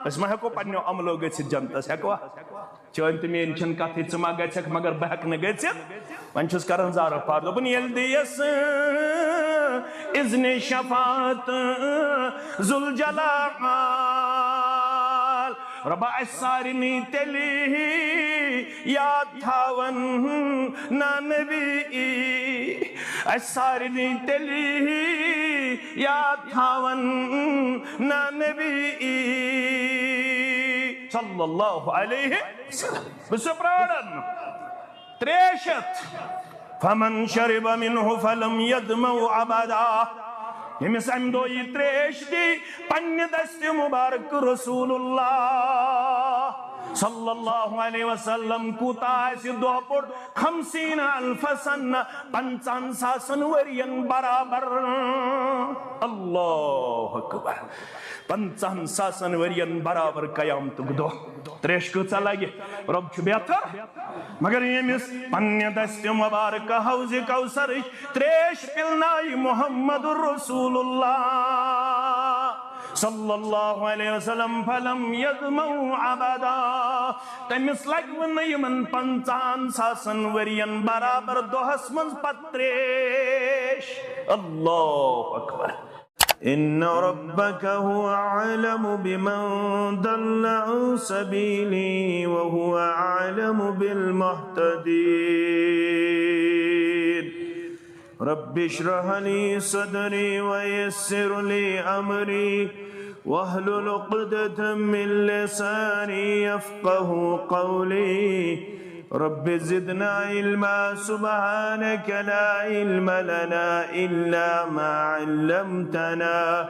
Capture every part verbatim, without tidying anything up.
أسۍ ما ہٮ۪کو پننیو عملو گٔژھِتھ جنتس؟ ہٮ۪کوا؟ چٲنۍ تہٕ میٲنۍ چھنہٕ کتھٕے، ژٕ ما گژھکھ مگر بہٕ ہٮ۪کہٕ نہٕ گٔژھِتھ۔ وۄنۍ چھُس کران زارٕ پار، دوٚپُن، ییٚلہِ دِیَس اذنِ شفاعت ذوالجلال، رۄبا، اَسہِ سارنٕے تیٚلی یاد تھاوَن نا نبی، اَسہِ سارنٕے تیٚلی یاد تھاوَن نا نبی صلی اللہ علیہ وسلم۔ بہٕ چھُس پرٛاران۔ ترٛیش ہٮ۪تھ۔ فمن شرب منه فلم يظمأ أبدا۔ ییٚمِس اَمہِ دۄہ یہِ ترٛیش دی، پننہِ دستِ مبارک رسول اللہ صلی اللہ علیہ وسلم کوٗتاہ آسہِ دۄہ پوٚٹ؟ خمسین الف سنہ، پنژاہن ساسن ؤرین برابر۔ اللہ اکبر۔ پنژاہن ساسن ؤرین برابر قیامتُک دۄہ۔ تریش کۭژاہ لگہِ؟ رۄب چھُ بہتر۔ مگر ییٚمِس پننہِ دستِ مبارکہ حوضِ کوثرٕچ تریش پِلنایہِ محمد رسول اللہ صلی اللہ علیہ وسلم، فلم یظمأ ابدا، تٔمِس لگہِ نہٕ یِمن پنژاہن ساسن ؤرین برابر دۄہس منٛز پتہٕ تریش۔ اللہ اکبر۔ إن ربك هو أعلم بمن ضل عن سبيله وهو أعلم بالمهتدين. رب اشرح لي صدري ويسر لي أمري واحلل عقدة من لساني يفقه قولي. رب زدنا علما، سبحانك لا علم لنا إلا ما علمتنا،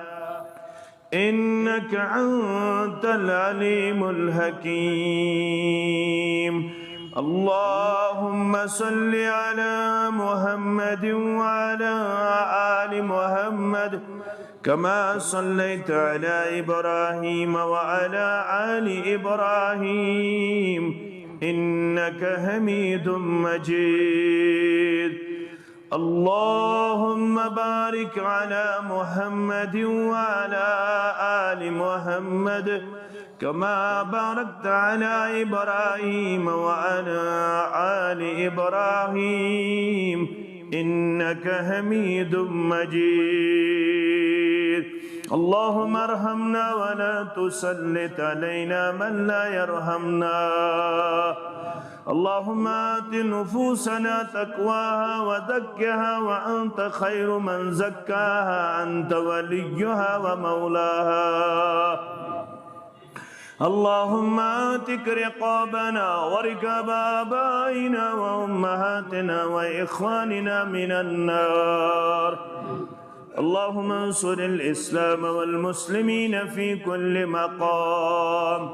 إنك أنت العليم الحكيم. اللهم صل على محمد وعلى آل محمد كما صليت على إبراهيم وعلى آل إبراهيم إنك حميد مجيد. اللهم بارك على محمد وعلى آل محمد كما باركت على إبراهيم وعلى آل إبراهيم إنك حميد مجيد. اللهم ارحمنا ولا تسلط علينا من لا يرحمنا. اللهم آت نفوسنا تقواها وزكها وأنت خير من زكاها أنت وليها ومولاها. اللهم اعتق رقابنا ورقاب آبائنا وأمهاتنا وإخواننا من النار. اللهم انصر الإسلام والمسلمين في كل مقام،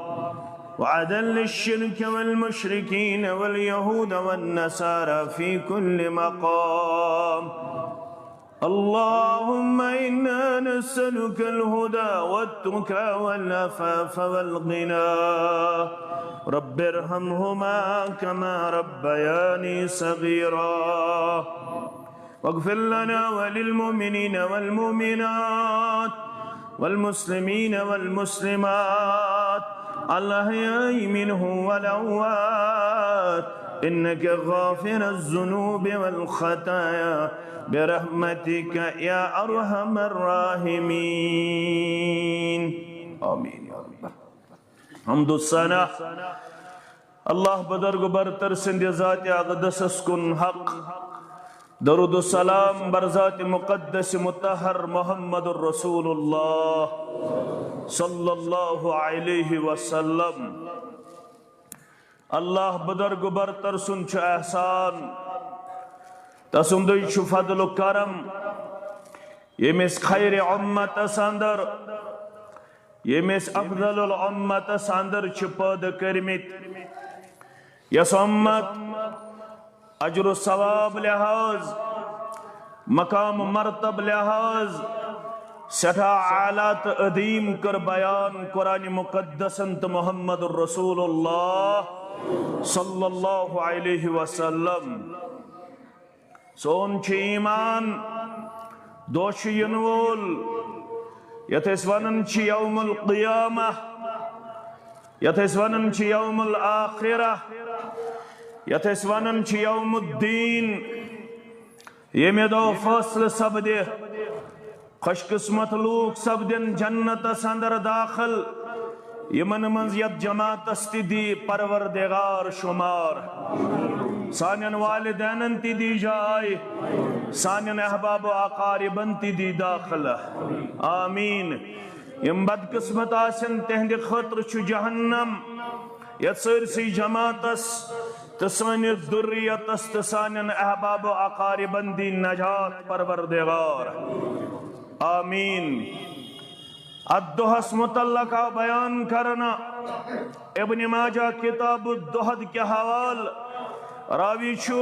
وأذل الشرك والمشركين واليهود والنصارى في كل مقام. اللهم إنا نسألك الهدى والتقى والعفاف والغنى. رب ارحمهما كما ربياني صغيرا. واغفر لنا وللمؤمنين والمؤمنات والمسلمين والمسلمات الأحياء منهم والأموات إنك غافر الذنوب والخطايا برحمتك يا أرحم الراحمين. آمين يا رب. حمد و ثنا اللہ بزرگ برتر سٕنٛدِ ذاتِ اقدسس کُن حق۔ درود و سلام بر ذاتِ مقدس مطہر محمد رسول اللہ صلی اللہ علیہ وسلم۔ اللہ بزرگ برتر سُنٛد چھُ احسان، تسُنٛدُے چھُ فضل و کرم، ییٚمِس خیر امتس اندر، ییٚمِس افضل الامتس اندر چھِ پٲدٕ کٔرمٕتۍ، یۄس امت اجر و ثواب لحاظ، مقام و مرتب لحاظ سٮ۪ٹھاہ اعلیٰ تہٕ عظیم کٔر بیان قرآن مقدسن تہٕ محمد رسول اللہ صلی اللہ علیہ وسلم۔ سون چھُ ایمان، دۄہ چھُ یِنہٕ وول، یتھ أسۍ ونان چھِ یوم القیامہ۔ یتھ أسۍ ونان چھِ یوم الآخرہ، یتھ أسۍ ونان چھِ یوم الدین، ییٚمہِ دۄہ فٲصلہٕ سپدِ، خۄش قسمت لوٗکھ سپدن جنتس اندر داخل، یِمن منٛز یتھ جماعتس تہِ دی پروردگار شمار۔ سانٮ۪ن والدینن تہِ دی جاے، سانٮ۪ن احباب و اقاربن تہِ دی داخلہ۔ آمین۔ یِم بدقسمت آسن، تِہنٛدِ خٲطرٕ چھُ جہنم۔ یتھ سٲرسٕے جماعتس تہٕ سٲنِس ذُرِّیَتس تہٕ سانٮ۪ن احباب و اقاربن دی نجات پروردگار۔ آمین۔ اتھ دۄہس متعلق آو بیان کرنہٕ ابن ماجہ کتاب الزہد کہِ حوالہٕ، راوی چھُ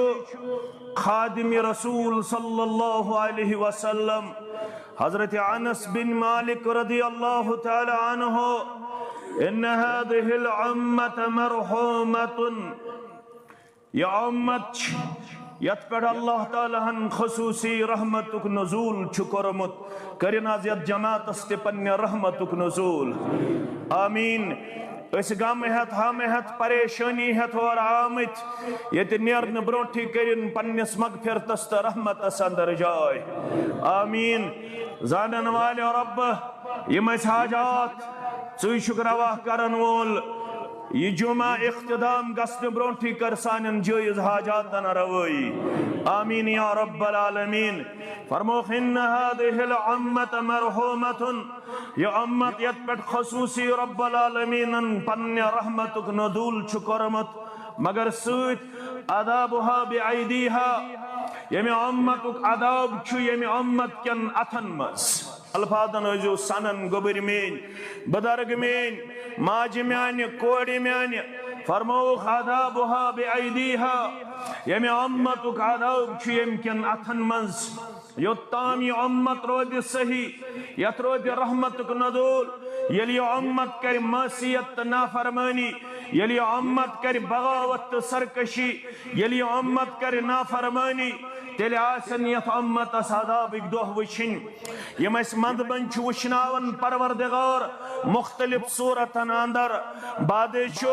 خادم رسول صلی اللہ علیہ وسلم حضرت انس بن مالک رضی اللہ تعالی عنہ، ان هذه الامة مرحومة، یہِ امت چھِ یتھ پٮ۪ٹھ اللہ تعالیٰ ہن خصوصی رحمتُک نزول چھُ کوٚرمُت، کٔرِن از یتھ جماعتس تہِ پننہِ رحمتُک نزول۔ آمین۔ أسۍ غم ہٮ۪تھ، ہم ہٮ۪تھ، پریشٲنی ہٮ۪تھ اور آمٕتۍ، ییٚتہِ نیرنہٕ برونٛٹھٕے کٔرِن پننِس مغفرتس تہٕ رحمتس اندر جاے۔ آمین۔ زانن والے رب، یِم اَسہِ حاجات، ژٕے چھُکھ روا کرن وول۔ یہِ جمعہ اختتام گژھنہٕ برونٛٹھٕے کر سانٮ۪ن جٲیز حاجاتن روٲیی۔ آمین یا رب العالمین۔ فرموکھ، ان هذه الامة مرحومة، یہِ امت یتھ پٮ۪ٹھ خصوصی رب العالمینن پننہِ رحمتُک نزول چھُ کوٚرمُت، مگر سۭتۍ عذابها بأيديها، ییٚمہِ امتُک عذاب چھُ ییٚمہِ امت کٮ۪ن اتھن منٛز۔ الفاظن ٲسۍزیو سنان، گوٚبٕرۍ میٲنۍ، بُزرگ میٲنۍ، ماجہِ میانہِ، کورِ میانہِ، فرمووُکھ عذابها بأيديها، ییٚمہِ امتُک عذاب چھُ ییٚمہِ کٮ۪ن اتھن منٛز۔ یوٚت تام یہِ امت روزِ صحیح، یتھ روزِ رحمتُک نزول۔ ییٚلہِ یہِ امت کرِ معصیت تہٕ نافرمٲنی، ییٚلہِ یہِ امت کرِ بغاوت تہٕ سرکشی، ییٚلہِ یہِ امت کرِ نافرمٲنی، تیٚلہِ آسن یتھ امتس عذابٕکۍ دۄہ وٕچھِنۍ۔ یِم اَسہِ منٛدٕ منٛدٕ چھُ وٕچھناوان پروردگار مختلف صورتن اندر۔ بعضے چھُ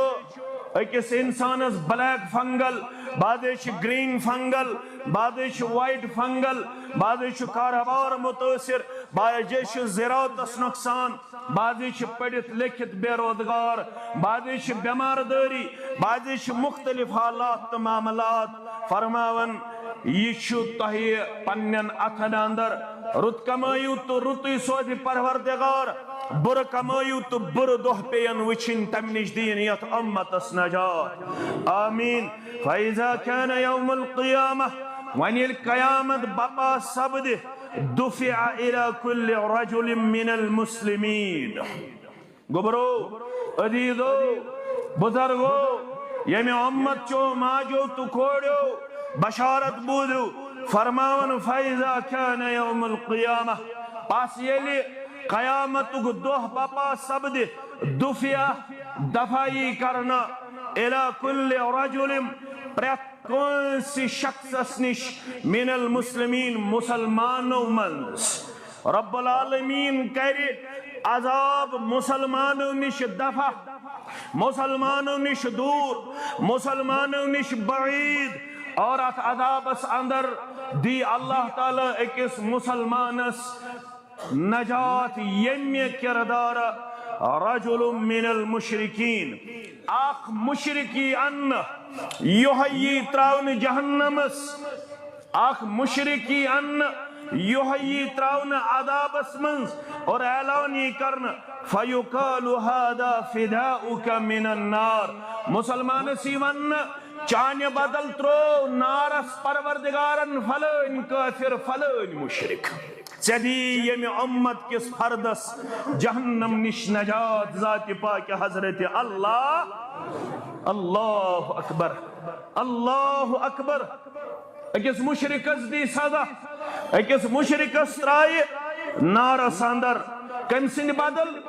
أکِس انسانس بلیک فنگل، بعضے چھُ گرین فنگل، بعضے چھُ وائٹ فنگل، بعضے چھُ کاروبار متٲثر، بعضے چھُ زراعتس نۄقصان، بعضے چھِ پٔرِتھ لیکھِتھ بے روزگار، بعضے چھِ بٮ۪مار دٲری، بعضے چھِ مختلف حالات تہٕ معاملات۔ فرماوان، یہِ چھُ تۄہہِ پننٮ۪ن اتھن اندر۔ رُت کمٲیِو تہٕ رُتُے سوزِ پروردگار، بُرٕ کمٲیِو تہٕ بُرٕ دۄہ پیٚیَن وٕچھِنۍ، تمہِ نِش دِیِن یتھ امتس نجات۔ آمین۔ فإذا كان يوم القيامة، وۄنۍ ییٚلہِ قیامت بپا سپدِ، دفع إلى كل رجل من المسلمين۔ گوٚبرو، عزیزو، بُزرگو، ییٚمہِ امت چو ماجو تہٕ کوریو بشارت بوٗزِو، فرماوان، فإذا كان يوم القيامة، پس ییٚلہِ قیامتُک دۄہ بپا سپدِ، دفع، دفع یی کرنہٕ، إلى كل رجل، پرٛٮ۪تھ کٲنٛسہِ شخصس نِش، من المسلمین، مُسلمانو منٛز۔ رب العالمین کرِ عذاب مُسلمانو نِش دفع، مُسلمانو نِش دوٗر، مُسلمانو نِش بعیٖد۔ اور اتھ عذابس اندر دی اللہ تعالیٰ أکِس مُسلمانس نجات ییٚمہِ کردارٕ، رجل من المشرکین، اکھ مشرک یی اننہٕ، یِہوٚے یی تراونہٕ جہنمس، اکھ مشرک یی اننہٕ، یِہوٚے یی تراونہٕ عذابس منٛز اور اعلان یی کرنہٕ، فیقال هذا فداؤک من النار، مُسلمانس یی وننہٕ، چانہِ بدل ترٛوو نارس پروردگارن فلٲنۍ کٲفر، فلٲنۍ مشرک۔ ژےٚ دی ییٚمہِ اُمت کِس فردس جہنم نِش نجات ذاتِ پاکہِ حضرت اللہ۔ اللہ اکبر، اللہ اکبر۔ أکِس مشرکس دی سزا، أکِس مشرکس ترایہِ نارس اندر۔ کٔمۍ سٕنٛدِ بدل؟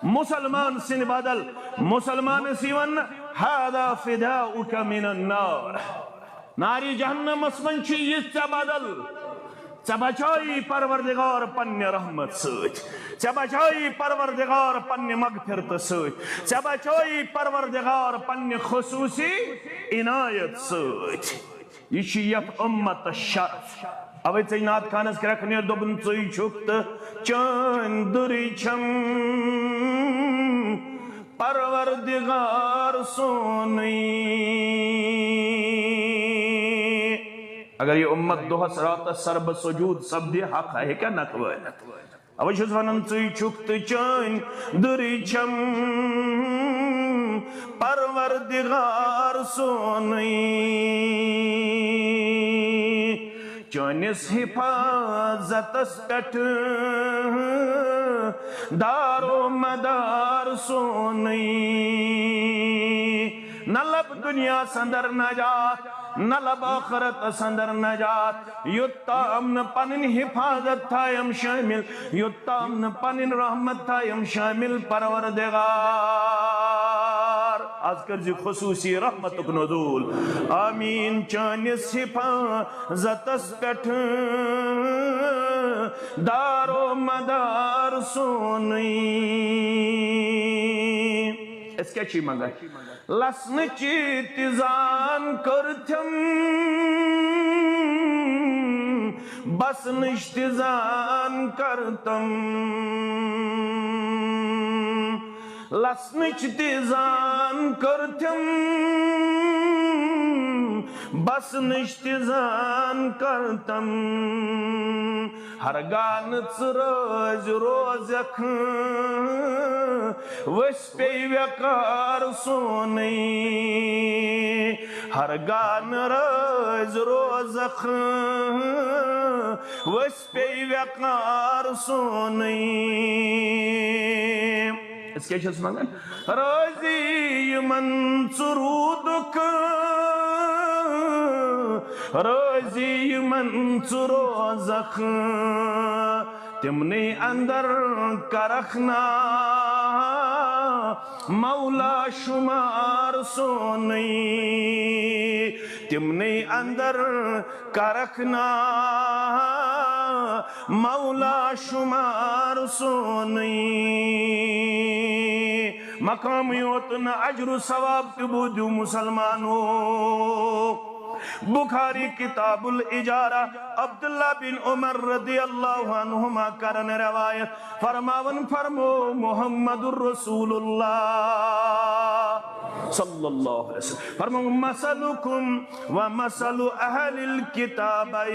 مسلمان سٕنٛدِ بدل۔ مسلمانس یی وننہٕ، هذا فداؤک من النار۔ نارِ جہنمس منٛز چھُ یہِ ژےٚ بدل۔ ژےٚ بچٲیی پروردگار پننہِ رحمت سۭتۍ، ژےٚ بچٲیی پروردگار پننہِ مغفرتہٕ سۭتۍ، ژےٚ بچٲیی پروردگار پننہِ خصوصی عنایت سۭتۍ۔ یہِ چھُ یتھ امتس شرف۔ اوے ژے نعت خانس کرٛکھ نیر دوٚپُن، ژٕے چھُکھ تہٕ چٲنۍ دٕرٕے چھم پروردگار سونٕے۔ اگر یہِ امت دۄہس راتس سربہ سجود سپدِ، حق ہیٚکہ نکھٕ وٲلِتھ۔ اوے چھُس ونان، ژٕے چھُکھ تہٕ چٲنۍ دٕرٕے چھم پروردگار سونٕے۔ چٲنِس حفاظتس پٮ۪ٹھ دارو مدار سونٕے۔ نہ لب دنیا سندر نجات، نہ لب آخرت سندر نجات، یوٚت تام نہٕ پنٕنۍ حفاظت تھایم شٲمِل، یوٚت تام نہٕ پنٕنۍ رحمت تھایم شٲمِل پروردگار۔ از کٔرزِ خصوصی رحمتُک نزول۔ آمین۔ چٲنِس حفاظتس پٮ۪ٹھ دارو مدار سونٕے۔ أسۍ کیٛاہ چھِ منٛگان؟ لسنٕچ تہِ زان کٔرتھم، بسنٕچ تہِ زان کٔرتم۔ لسنٕچ تہِ زان کٔرتھم، بسنٕچ تہِ زان کٔرتم۔ ہرگاہ نہٕ ژٕ رٲزۍ روزکھ، ؤسۍ پیٚیہِ ویقار سونٕے۔ ہرگاہ نہٕ رٲزۍ روزکھ، ؤسۍ پیٚیہِ ویقار سونٕے۔ أسۍ کیٛاہ چھِ أسۍ منٛگان؟ رٲضی یِمن ژٕ روٗدُکھ، رٲضی یِمن ژٕ روزکھ، تِمنٕے اندر کرکھ نا مولا شمار سونٕے۔ تِمنٕے اندر کرکھ نا مولا شمار سونٕے۔ مقام یوت نہٕ اجر و ثواب تہِ بوٗزِو مسلمانو۔ بخاری کتاب الاجارہ، عبداللہ بن عمر رضی اللہ عنہما کرن روایت، فرماون فرمو محمد رسول اللہ صلی اللہ علیہ وسلم فرمو، مثلکم و مثل اہل الکتابین،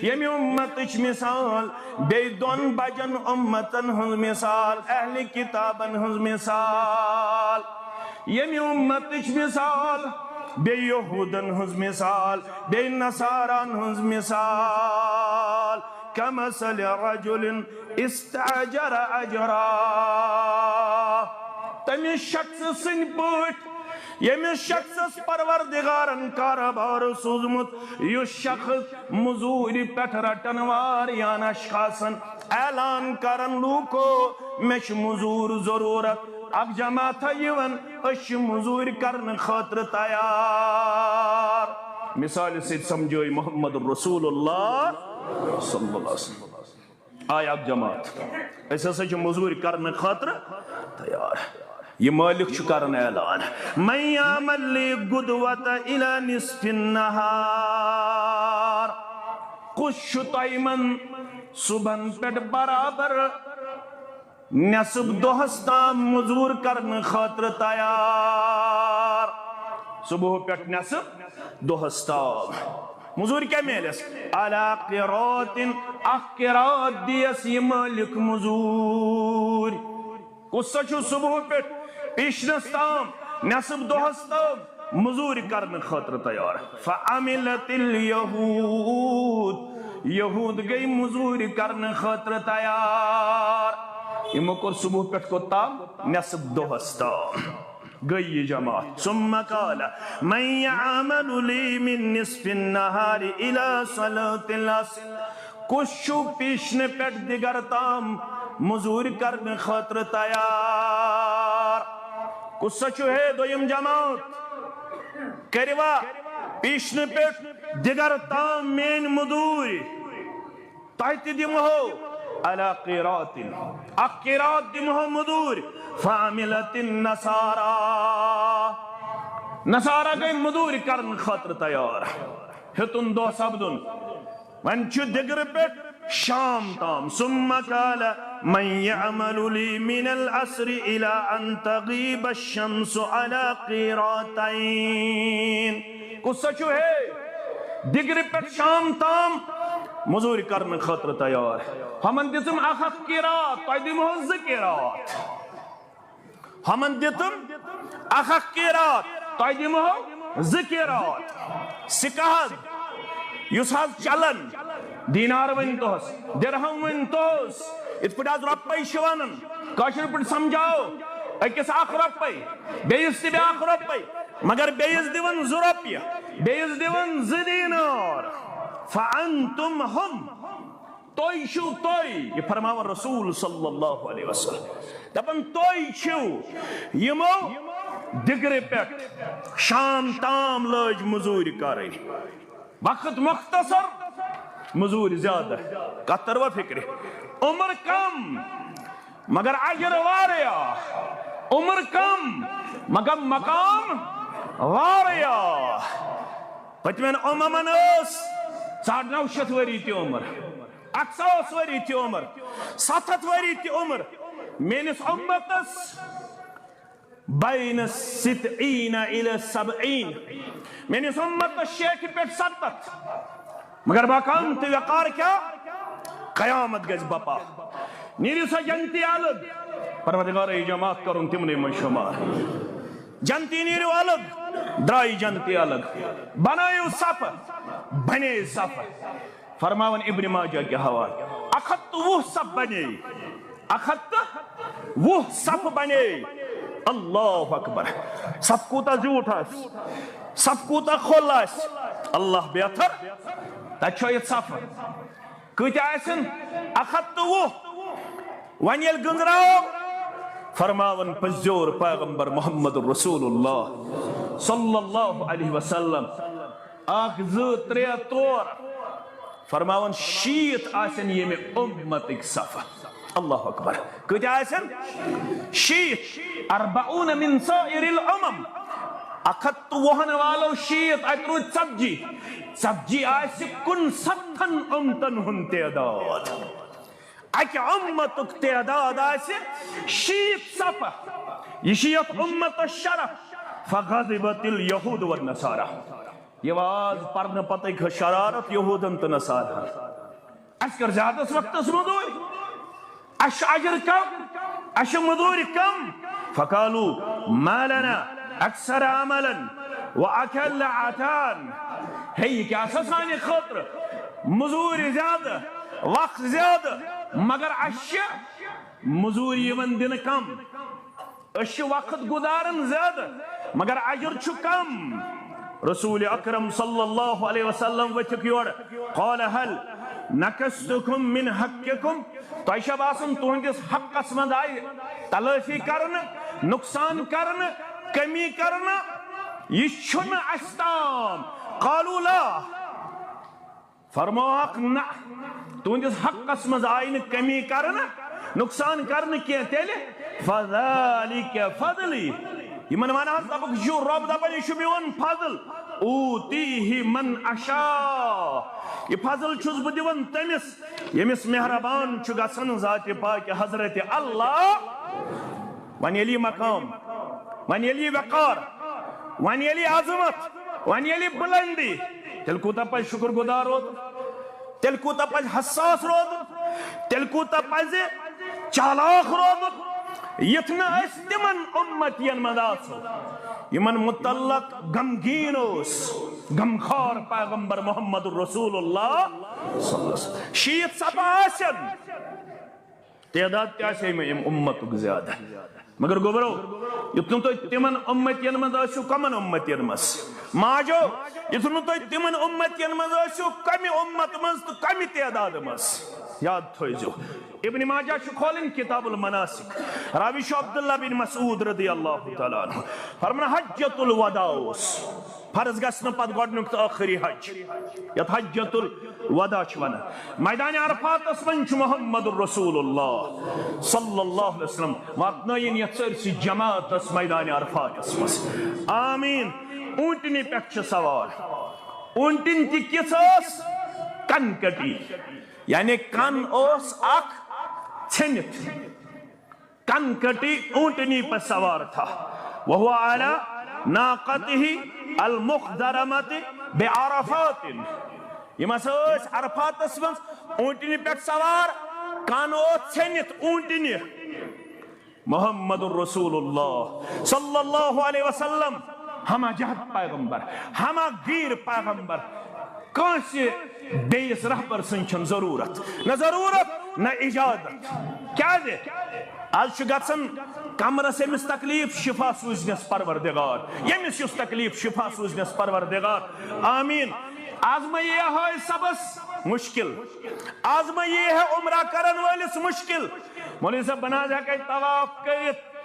ییٚمہِ امتٕچ مثال بیٚیہِ دۄن بجن امتن ہٕنٛز مثال، اہل کتابن ہٕنٛز مثال، ییٚمہِ امتٕچ مثال بیٚیہِ یہودن ہٕنٛز مثال، بیٚیہِ نصاران ہٕنٛز مثال، کمثل رجل استاجر اجرا، تٔمِس شخص سٕنٛدۍ پٲٹھۍ ییٚمِس شخصس پروردگارن کارٕبار سوٗزمُت، یُس شخص مزوٗرِ پٮ۪ٹھ رٹن واریاہن اشخاصن اعلان کرن، لوٗکو، مےٚ چھِ مزوٗر ضروٗرت، اکھ جماعتھا یِوان، أسۍ چھِ مزوٗرۍ کرنہٕ خٲطرٕ تیار۔ مثالہِ سۭتۍ سمجھٲے محمد رسول اللہ صلی اللہ علیہ وسلم۔ آے اکھ جماعت، أسۍ ہسا چھِ مزوٗرۍ کرنہٕ خٲطرٕ تیار۔ یہِ مٲلِک چھُ کران اعلان، من یعمل لی غدوۃ الی نصف النہار، کُس چھُ تۄہہِ من صبحن پٮ۪ٹھ برابر نصف دۄہس تام مزوٗر کرنہٕ خٲطرٕ تیار؟ صبح پٮ۪ٹھ نصف دۄہس تام مزوٗرۍ کیٛاہ میلٮ۪س؟ علی قراطٍ، اکھ قراط دِیس یہِ مٲلِک مزوٗرۍ۔ کُس سا چھُ صبح پٮ۪ٹھ پیشنس تام، نصف دۄہس تام مزوٗرۍ کرنہٕ خٲطرٕ تیار؟ فعملت الیہود، یہود گٔے مزوٗرۍ کرنہٕ خٲطرٕ تیار۔ یِمو کوٚر صبح پٮ۪ٹھ کوٚت تام؟ نصف دۄہس تام۔ گٔے یہِ جماعت۔ ثم قال، من یعمل لی من نصف النہار الی صلاۃ العصر، کُس چھُ پیشنہٕ پٮ۪ٹھ دِگر تام مزوٗرۍ کرنہٕ خٲطرٕ تیار؟ کُس سا چھُ ہے دوٚیِم جماعت؟ کٔرِوا پیشنہٕ پٮ۪ٹھ دِگر تام میٲنۍ مٔزوٗرۍ، تۄہہِ تہِ دِمہو علی قیراطن، اکھ قیراط دِمہو مٔزوٗرۍ۔ فعملت النصارى، نصارا گٔے مٔزوٗرۍ کرنہٕ خٲطرٕ تیار۔ ہیوٚتُن دۄہ سپدُن۔ وۄنۍ چھُ دِگرٕ پٮ۪ٹھ شام تام۔ ثم قال من يعمل لي من العصر إلى أن تغيب الشمس على قيراطين۔ کُس سا چھُ ہے دِگرٕ پٮ۪ٹھ شام تام مٔزوٗرۍ کرنہٕ خٲطرٕ تیار؟ ہُمن دِژٕم اکھ اکھ قیراط، تۄہہِ دِمہو زٕ قیراط۔ ہُمن دِتُم اکھ اکھ قیراط، تۄہہِ دِمہو زٕ قیراط۔ سکہ حظ، یُس حظ چلان، دینار ؤنۍ توس، درہم ؤنۍ توس، یِتھ پٲٹھۍ حظ رۄپے چھِ ونان، کٲشِر پٲٹھۍ سمجھاو، أکِس اکھ رۄپے، بیٚیِس تہِ بیٛاکھ رۄپے، مگر بیٚیِس دِوان زٕ رۄپیہِ، بیٚیِس دِوان زٕ دینار۔ فانتم هم، تُہۍ چھِو تُہۍ، یہِ فرماوان رسول صلی اللہ علیہ وسلم، دپان تُہۍ چھِو یِمو دِگرِ پٮ۪ٹھ شام تام لٲج مٔزوٗرۍ کرٕنۍ۔ وقت مختصر، مٔزوٗرۍ زیادٕ۔ کتھ تروا فکرِ؟ عمر کم مگر اجر واریاہ، عمر کم مگر مقام واریاہ۔ پٔتمٮ۪ن اممن ٲس ساڑ نو شیٚتھ ؤری تہِ عمر، اکھ ساس ؤری تہِ عمر، ستھ ہتھ ؤری تہِ عمر۔ میٲنِس امتس بین ستین الی سبعین، میٲنِس امتس شیٹھِ پٮ۪ٹھ ستتھ۔ مگر مقام تہٕ وقار کیٛاہ؟ قیامت گژھِ بپا۔ نیرِو سا جنتی الگ، پروردگار یہِ جماعت کرُن تِمنٕے منٛز شمار۔ جنتی نیرِو الگ، درٛایہِ جنتی الگ، بنٲیِو صف، بنے صف۔ فرماوان ابن ماجہ کہِ حوالہٕ، اکھ ہتھ تہٕ وُہ صف بنے، اکھ ہتھ تہٕ وُہ صف بنے۔ اللہ اکبر۔ صف کوٗتاہ زیوٗٹھ آسہِ، صف کوٗتاہ کھوٚل آسہِ، اللہ بہتر۔ تتہِ چھُ یہِ صف۔ کۭتیاہ آسن؟ اکھ ہتھ تہٕ وُہ۔ وۄنۍ ییٚلہِ گٔنزراو، فرماوان پٔزیور پیغمبر محمد رسول اللہ صلی اللہ علیہ وسلم، اکھ، زٕ، ترٛےٚ، ژور، فرماوان شیٖتھ آسن ییٚمہِ امتٕکۍ صف۔ اللہ اکبر۔ کۭتیاہ آسن؟ شیٖتھ۔ اربعون من سائر الامم۔ اکھ ہتھ تہٕ وُہن والو شیٖتھ، اتہِ روٗدۍ ژتجی۔ ژتجی آسہِ کُنستتھن امتن ہُنٛد تعداد۔ اکہِ امتُک تعداد آسہِ شیٖتھ صفح۔ یہِ چھُ یتھ امتس شرف۔ فغضبت الیہود والنصارى۔ یہِ واز پرنہٕ پتہٕ گٔے شرارت یہودن تہٕ نصارہن۔ اسہِ کٔر زیادس وقتس مٔزوٗرۍ، اسہِ چھُ اجر کم، اسہِ چھِ مٔزوٗرۍ کم۔ فقالوا ما لنا اکثر عملا واقل عطاء۔ ہے، یہِ کیٛاہ سا سانہِ خٲطرٕ؟ مٔزوٗرۍ زیادٕ، وقت زیادٕ، مگر اسہِ چھِ مٔزوٗرۍ یِوان دِنہٕ کم۔ أسۍ چھِ وقت گُزاران زیادٕ، مگر اجر چھُ کم۔ رسول اکرم صلی اللہ علیہ وسلم ؤتھِکھ یورٕ۔ قال هل نقصتكم من حقكم؟ تۄہہِ چھا باسان تُہنٛدِس حقس منٛز آیہِ تلٲفی کرنہٕ، نقصان کرنہٕ، کمی کرنہٕ؟ یہِ چھُنہٕ اسہِ تام۔ قالوا لا۔ فرمووکھ، نہ، تُہنٛدِس حقس منٛز آیہِ نہٕ کمی کرنہٕ، نقصان کرنہٕ کینٛہہ۔ تیٚلہِ فذلك فضلی۔ یِمن ونہٕ حظ، دپکھ، یہِ چھُ رۄب دپان، یہِ چھُ میون فضل۔ اوتیہ من اشاء۔ یہِ فضل چھُس بہٕ دِوان تٔمِس، ییٚمِس مہربان چھُ گژھان ذاتِ پاکہِ حضرت اللہ۔ وۄنۍ ییٚلہِ یہِ مقام، وۄنۍ ییٚلہِ یہِ وقار، وۄنۍ ییٚلہِ یہِ عظمت، وۄنۍ ییٚلہِ یہِ بلندی، تیٚلہِ کوٗتاہ پزِ شُکر گُزار روزُن؟ تیٚلہِ کوٗتاہ پزِ حساس روزُن؟ تیٚلہِ کوٗتاہ پزِ چالاک روزُن؟ یُتھ نہٕ أسۍ تِمن اُمتین منٛز آسو، یِمن متعلق غمگیٖن اوس غمخوار پیغمبر محمد رسول اللہ صلی اللہ علیہ وسلم۔ شیٖتھ صفح آسن، تعداد تہِ آسہِ ہے مےٚ اَمہِ اُمتُک زیادٕ۔ مگر گوٚبرو، یُتھ نہٕ تُہۍ تِمن اُمتین منٛز ٲسِو، کمن اُمتین منٛز؟ ماجو، یُتھ نہٕ تُہۍ تِمن اُمتین منٛز ٲسِو، کمہِ اُمت منٛز تہٕ کمہِ تعدادٕ منٛز؟ یاد تھٲیزیو۔ ابن ماجہ چھُ کھولٕنۍ کتاب المناسک۔ راوی چھُ عبداللہ بن مسعود رضی اللہ تعالیٰ عنہ۔ فرمان حجۃ الوداع اوس۔ فرض گژھنہٕ پتہٕ گۄڈٕنیُک تہٕ ٲخری حج، یتھ حجۃ الوداع چھِ ونان۔ میدان عرفاتس منٛز چھُ محمد رسول اللہ صلی اللہ علیہ وسلم، واتنٲیِن یتھ سٲرسٕے جماعتس میدان عرفاتس منٛز۔ آمین۔ اوٗنٹنہِ پٮ۪ٹھ چھِ سوار۔ اوٗنٹِن تہِ کِژھ ٲس؟ کن کٹی، یعنی کن اوس اکھ ژھیٚنِتھ۔ کن کٹی اونٹنی پر سوار تھا، وهو على ناقته المخضرمة بعرفات۔ یِم ہسا ٲسۍ عرفاتس منٛز اونٹنی پٮ۪ٹھ سوار، کن اوس ژھیٚنِتھ اونٹنہِ۔ محمد رسول اللہ صلی اللہ علیہ وسلم، ہما جہد پیغمبر، ہما گیر پیغمبر، کٲنٛسہِ بیٚیِس رہبر سٕنٛز چھَنہٕ ضروٗرت، نہ ضروٗرت، نہ اجازت۔ کیازِ؟ از چھُ گژھان کمرس أمِس تکلیف، شفا سوٗزنس پروردگار، ییٚمِس یُس تکلیف، شفا سوٗزنس پروردگار۔ آمین۔ از ما یی ہے سبس مشکل، از ما یی ہے عمرہ کرن وٲلِس مشکل۔ مولوی صٲب، بہٕ نہ حظ ہٮ۪کے طواف کٔرِتھ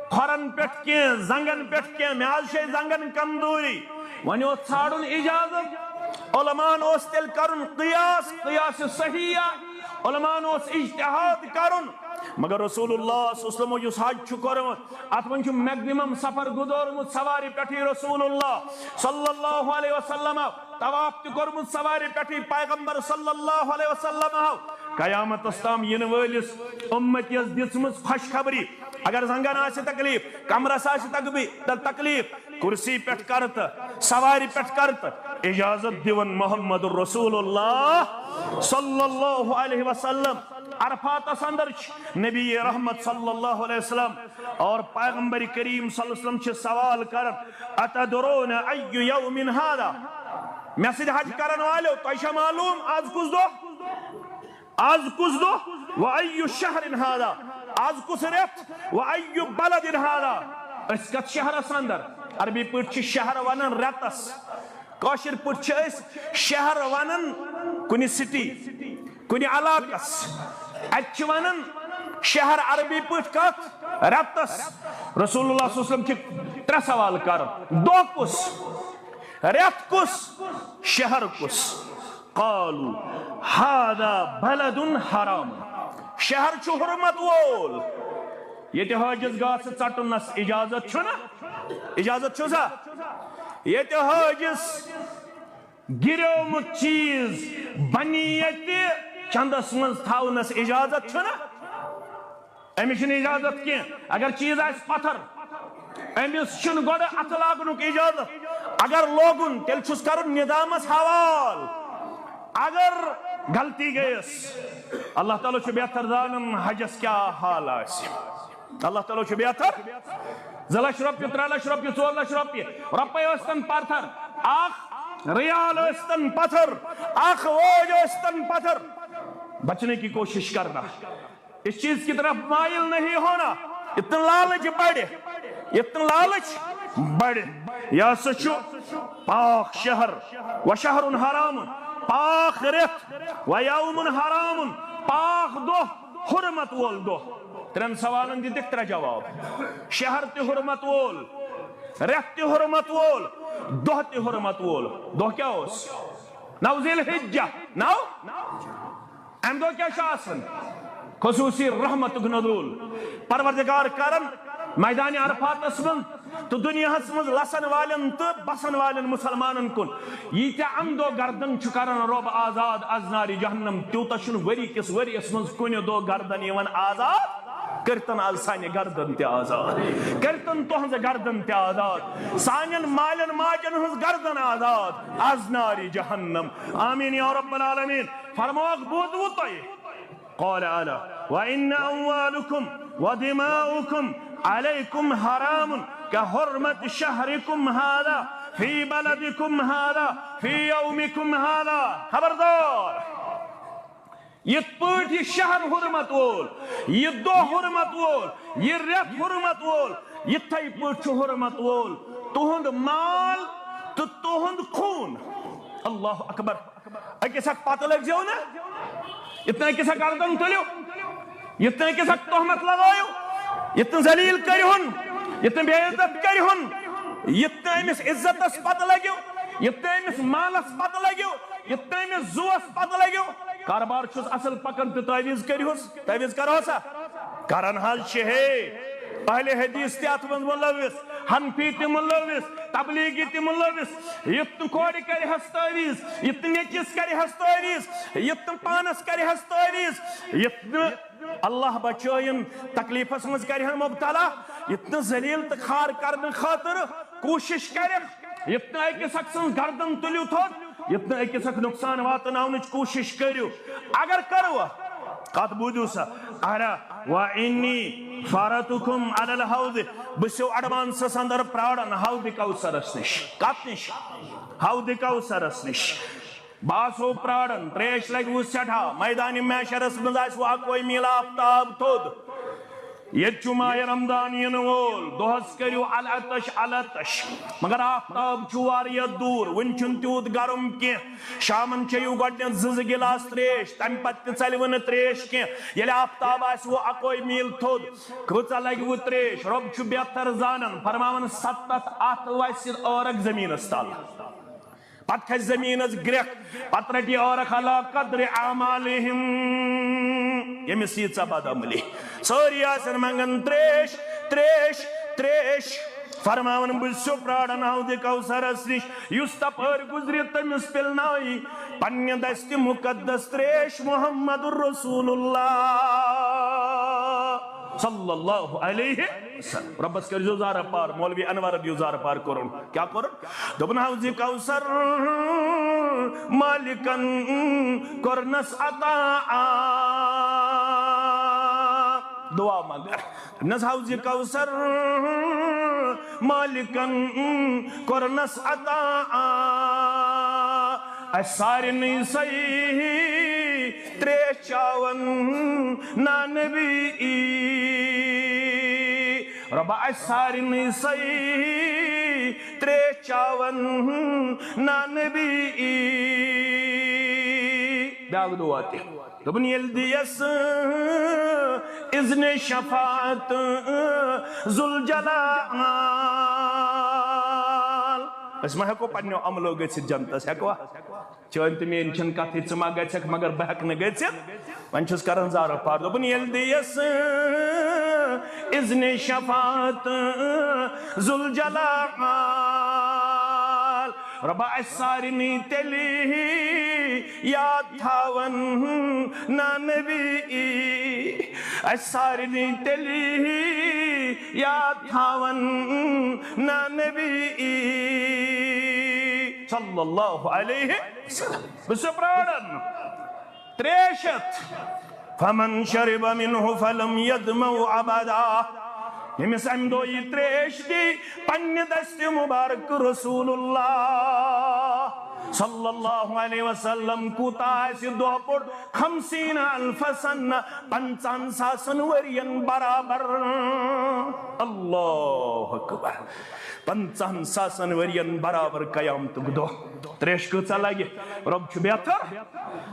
کھۄرن پٮ۪ٹھ کینٛہہ، زنٛگن پٮ۪ٹھ کینٛہہ، مےٚ حظ چھے زنٛگن کمزوری۔ وۄنۍ اوس ژھانڈُن اجازت، علماہن اوس تیٚلہِ کرُن قیاس، قیاس صحیح، علماہن اوس اجتہاد کرُن۔ مگر رسول اللہ صلی اللہ علیہ وسلم یُس حج چھُ کوٚرمُت، اتھ منٛز چھُ میکزیمم سفر گُزورمُت سوارِ پٮ۪ٹھٕے۔ رسول اللہ صلی اللہ علیہ وسلم طواف تہِ کوٚرمُت سوارِ پٮ۪ٹھٕے۔ پیغمبر صلی اللہ علیہ وسلم ہو قیامتس تام یِنہٕ وٲلِس اُمتیس دِژمٕژ خوشخبری، اگر زنٛگن آسہِ تکلیف، کمرس آسہِ تکبی-، تکلیف، کرسی پٮ۪ٹھ کر تہٕ سوارِ پٮ۪ٹھ کر تہٕ اجازت دِوان محمد رسول اللہ صلی اللہ علیہ وسلم۔ عرفاتس اندر چھِ نبی رحمت صلی اللہ علیہ وسلم اور پیغمبر کریم صلی اللہ علیہ وسلم چھِ سوال کران، "اتدرون ای یوم هذا؟" مےٚ سۭتۍ حج کرن والٮ۪و، تۄہہِ چھا معلوم از کُس دۄہ؟ از کُس دۄہ؟ و ای شہر هذا؟ از کُس رٮ۪تھ؟ و ای بلد هذا؟ أسۍ کتھ شہرس اندر؟ عربی پٲٹھۍ چھِ شہر ونان رٮ۪تس، کٲشِر پٲٹھۍ چھِ أسۍ شہر ونان کُنہِ سٹی، کُنہِ علاقس۔ اتہِ چھِ ونان شہر عربی پٲٹھۍ کتھ؟ رٮ۪تس۔ رسول اللہ صلی اللہ علیہ وسلم چھِ ترٛےٚ سوال کران، دۄہ کُس؟ رٮ۪تھ کُس؟ شہر کُس؟ قالوا هذا بلد حرام۔ شہر چھُ حرمت وول۔ ییٚتہِ حٲجِس گاسہٕ ژٹنس اجازت چھُنہ؟ اجازت چھُ سا؟ ییٚتہِ حٲجِس گِریومُت چیٖز بنی ییٚتہِ چندس منٛز تھاونس اجازت چھُنہ؟ أمِس چھُنہٕ اجازت کینٛہہ۔ اگر چیٖز آسہِ پتھر، أمِس چھُنہٕ گۄڈٕ اَتھٕ لاگنُک اجازت۔ اگر لوگُن، تیٚلہِ چھُس کرُن نظامس حوال۔ اگر غلطی گٔیَس، اللہ تعالیٰ چھُ بہتر زانان حجس کیٛاہ حال آسہِ۔ اللہ تعالیٰ چھُ بہتر۔ زٕ لچھ رۄپیہِ، ترٛےٚ لچھ رۄپیہِ، ژور لچھ رۄپیہِ، رۄپے ٲسۍتن پتھر، اکھ ریال ٲسۍتن پتھر، اکھ وٲج ٲسۍتن پتھر، بچنے کی کوشش کرنا۔ اس چیز کی طرف مائل نہیں ہونا۔ یتھ نہٕ لالچ بڑِ، یتھ نہٕ لالچ بڑِ۔ یہِ ہسا چھُ پاک شہر، و شہر حرام، پاک رٮ۪تھ، و یوم حرام، پاک دۄہ، حرمت وول دۄہ۔ ترٛٮ۪ن سوالن دِتِکھ ترٛےٚ جواب۔ شہر تہِ حرمت وول، رٮ۪تھ تہِ حرمت وول، دۄہ تہِ حرمت وول۔ دۄہ کیٛاہ اوس؟ نو ذی الحجہ، نو۔ امہِ دۄہ کیٛاہ چھُ آسان؟ خصوصی رحمتُک نزول۔ پروردگار کرن میدان عرفاتس منٛز تہٕ دُنیاہس منٛز لسن والٮ۪ن تہٕ بسن والٮ۪ن مسلمانن کُن۔ ییٖتیٛاہ امہِ دۄہ گردن چھُ کران رۄب آزاد از نارِ جہنم، تیوٗتاہ چھُنہٕ ؤری کِس ؤریس منٛز کُنہِ دۄہ گردن یِوان آزاد۔ کٔرتن از سانہِ گردن تہِ آزاد، کٔرتن تُہنٛزٕ گردن تہِ آزاد، سانٮ۪ن مالٮ۪ن ماجن ہٕنٛز گردن آزاد از نارِ جہنم۔ آمین یا رب العالمین۔ فرموکھ، بوٗزوٕ تۄہہِ؟ قال اعلیٰ، وان اموالکم ودماؤکم علیکم حرام کحرمت شہرکم هذا فی بلدکم هذا فی یومکم هذا۔ خبردار، یِتھ پٲٹھۍ یہِ شہر حرمت وول، یہِ دۄہ حرمت وول، یہِ رٮ۪تھ حرمت وول، یِتھے پٲٹھۍ چھُ حرمت وول تُہُنٛد مال تہٕ تُہُنٛد خوٗن۔ اللہ اکبر۔ أکِس اکھ پتہٕ لٔگزیو نہٕ، یِتھ نہٕ أکِس اکھ گردن تُلِو، یِتھ نہٕ أکِس اکھ تہمت لگٲیِو، یِتھ نہٕ ذلیل کٔرِہُن، یِتھ نہٕ بے عزت کٔرِہُن۔ یِتھ نہٕ أمِس عزتس پتہٕ لگیو، یِتھ نہٕ أمِس مالس پتہٕ لگیو، یِتھ نہٕ أمِس زُوس پتہٕ لگیو۔ کاربار چھُس اصل پکان تہٕ تعویذ کٔرِہُس، تعویذ کرو سا؟ کران حظ چھِ ہے۔ اہل حدیث تہِ اتھ منٛز مُلوث، حنفی تہِ مُلوث، تبلیغی تہِ مُلوث۔ یُتھ نہٕ کورِ کرِ ہس تعویذ، یُتھ نہٕ نیٚچوِس کرِ ہس تعویذ، یُتھ نہٕ پانس کرِ ہس تعویذ، یُتھ نہٕ اللہ بچٲیِن تکلیفس منٛز کرِ ہن مبتلا، یُتھ نہٕ ذلیل تہٕ خوار کرنہٕ خٲطرٕ کوٗشش کرِ، یُتھ نہٕ أکِس اکھ سٕنٛز گردن تُلِو تھوٚد، یُتھ نہٕ أکِس اکھ نۄقصان واتناونٕچ کوٗشش کٔرِو۔ اگر کٔرٕو، کتھ بوٗزِو سا، الا و انی فارتکم علی الحوض، بہٕ چھُسو ایڈوانسس اندر پراران حوض کوثرس نِش۔ کتھ نِش؟ حوض کوثرس نِش۔ بہٕ آسو پراران، تریش لگہِ وُ سٮ۪ٹھاہ، میدانِ محشرس منٛز آسہِ وُ اکوے میٖل آفتاب تھوٚد۔ ییٚتہِ چھُ ماہِ رمضان یِنہٕ وول، دۄہس کٔرِو العطش العطش، مگر آفتاب چھُ واریاہ دوٗر، وُنہِ چھُنہٕ تیوٗت گرم کینٛہہ۔ شامن چیٚیِو گۄڈٕنٮ۪تھ زٕ زٕ گِلاس تریش، تمہِ پتہٕ تہِ ژلہِ وُ نہٕ تریش کینٛہہ۔ ییٚلہِ آفتاب آسہِ وُ اکوے میٖل تھوٚد، کۭژاہ لگہِ وُ تریش؟ رۄب چھُ بہتر زانان، فرماوان، ستتھ اتھ وسہِ عٲرق زٔمیٖنس تل۔ پتہٕ کھسہِ زٔمیٖنس گرٛٮ۪کھ، پتہٕ رٹہِ عٲرق علی قدر اعمالہم۔ ییٚمِس ییٖژاہ بدعملی، سٲری آسن منگان تریش، تریش، تریش۔ فرماوان، بہٕ چھُسو پراران حوضِ کوثرس نِش، یُس تپٲرۍ گُزرِ، تٔمِس پِلناوِ پننہِ دستِ مُقدس تریش محمد رسول اللہ صلی اللہ علیہ وسلم۔ رۄبس کٔرۍزیو زارٕ پار، مولوی انورن یُس زارٕ پار کوٚرُن۔ کیٛاہ کوٚرُن؟ دوٚپُن، حوضِ کوثر مالکن کوٚرنس عطا۔ دعا منگان۔ دوٚپنس، حوضِ کوثر مالکن کوٚرنس عطا۔ اسہِ سارنٕے سہی تریش چاون نا نبی۔ رۄبا، اسہِ سارنٕے سہی تریش چاون نا نبی۔ بیٛاکھ دعا تہِ۔ دوٚپُن، ییٚلہِ دِیَس اذنِ شفاعت ذوالجلال۔ أسۍ ما ہٮ۪کو پننیو عملو گٔژھِتھ جنتس، ہٮ۪کوا؟ چٲنۍ تہٕ میٲنۍ چھَنہٕ کتھٕے، ژٕ ما گژھکھ، مگر بہٕ ہٮ۪کہٕ نہٕ گٔژھِتھ۔ وۄنۍ چھُس کران زارٕ پار۔ دوٚپُن، ییٚلہِ دِیَس اذنِ شفاعت ذوالجلال، رۄبا، اسہِ سارنٕے تیٚلہِ یاد تھاون نا نبی۔ اسہِ سارنٕے تیٚلہِ یاد تھاون نا نبی صلی اللہ علیہ وسلم۔ بہٕ چھُس پراران تریش ہٮ۪تھ۔ فمن شرب منه فلم يظمأ أبدا۔ ییٚمِس اَمہِ دۄہ یہِ تریش دی، پننہِ دستِ مبارک رسول اللہ صلی اللہ علیہ وسلم کوٗتاہ آسہِ دۄہ پوٚٹ؟ خمسین الف سنہ، پنژاہن ساسن ؤرین برابر۔ اللہ اکبر۔ پنژاہن ساسن ؤرین برابر قیامتُک دۄہ۔ تریش کۭژاہ لگہِ؟ رۄب چھُ بہتر۔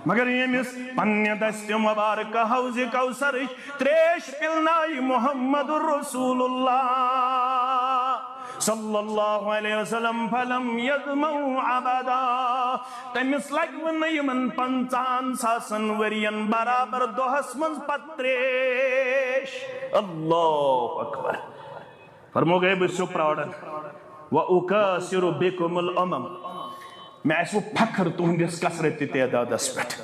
مگر ییٚمِس پننہِ دستِ مبارکہ حوضِ کوثرٕچ تریش پِلنایہِ محمد رسول اللہ صلی اللہ علیہ وسلم، فلم یظمأ ابدا، تٔمِس لگہِ وٕ نہٕ یِمن پنژاہن ساسن ؤرین برابر دۄہس منٛز پتہٕ تریش۔ اللہ اکبر۔ فرمو گئے، بہٕ چھُسو پراران۔ و اکاثر بکم الامم، مےٚ آسہِ وٕ فخر تُہنٛدِس کثرت تعدادس پٮ۪ٹھ۔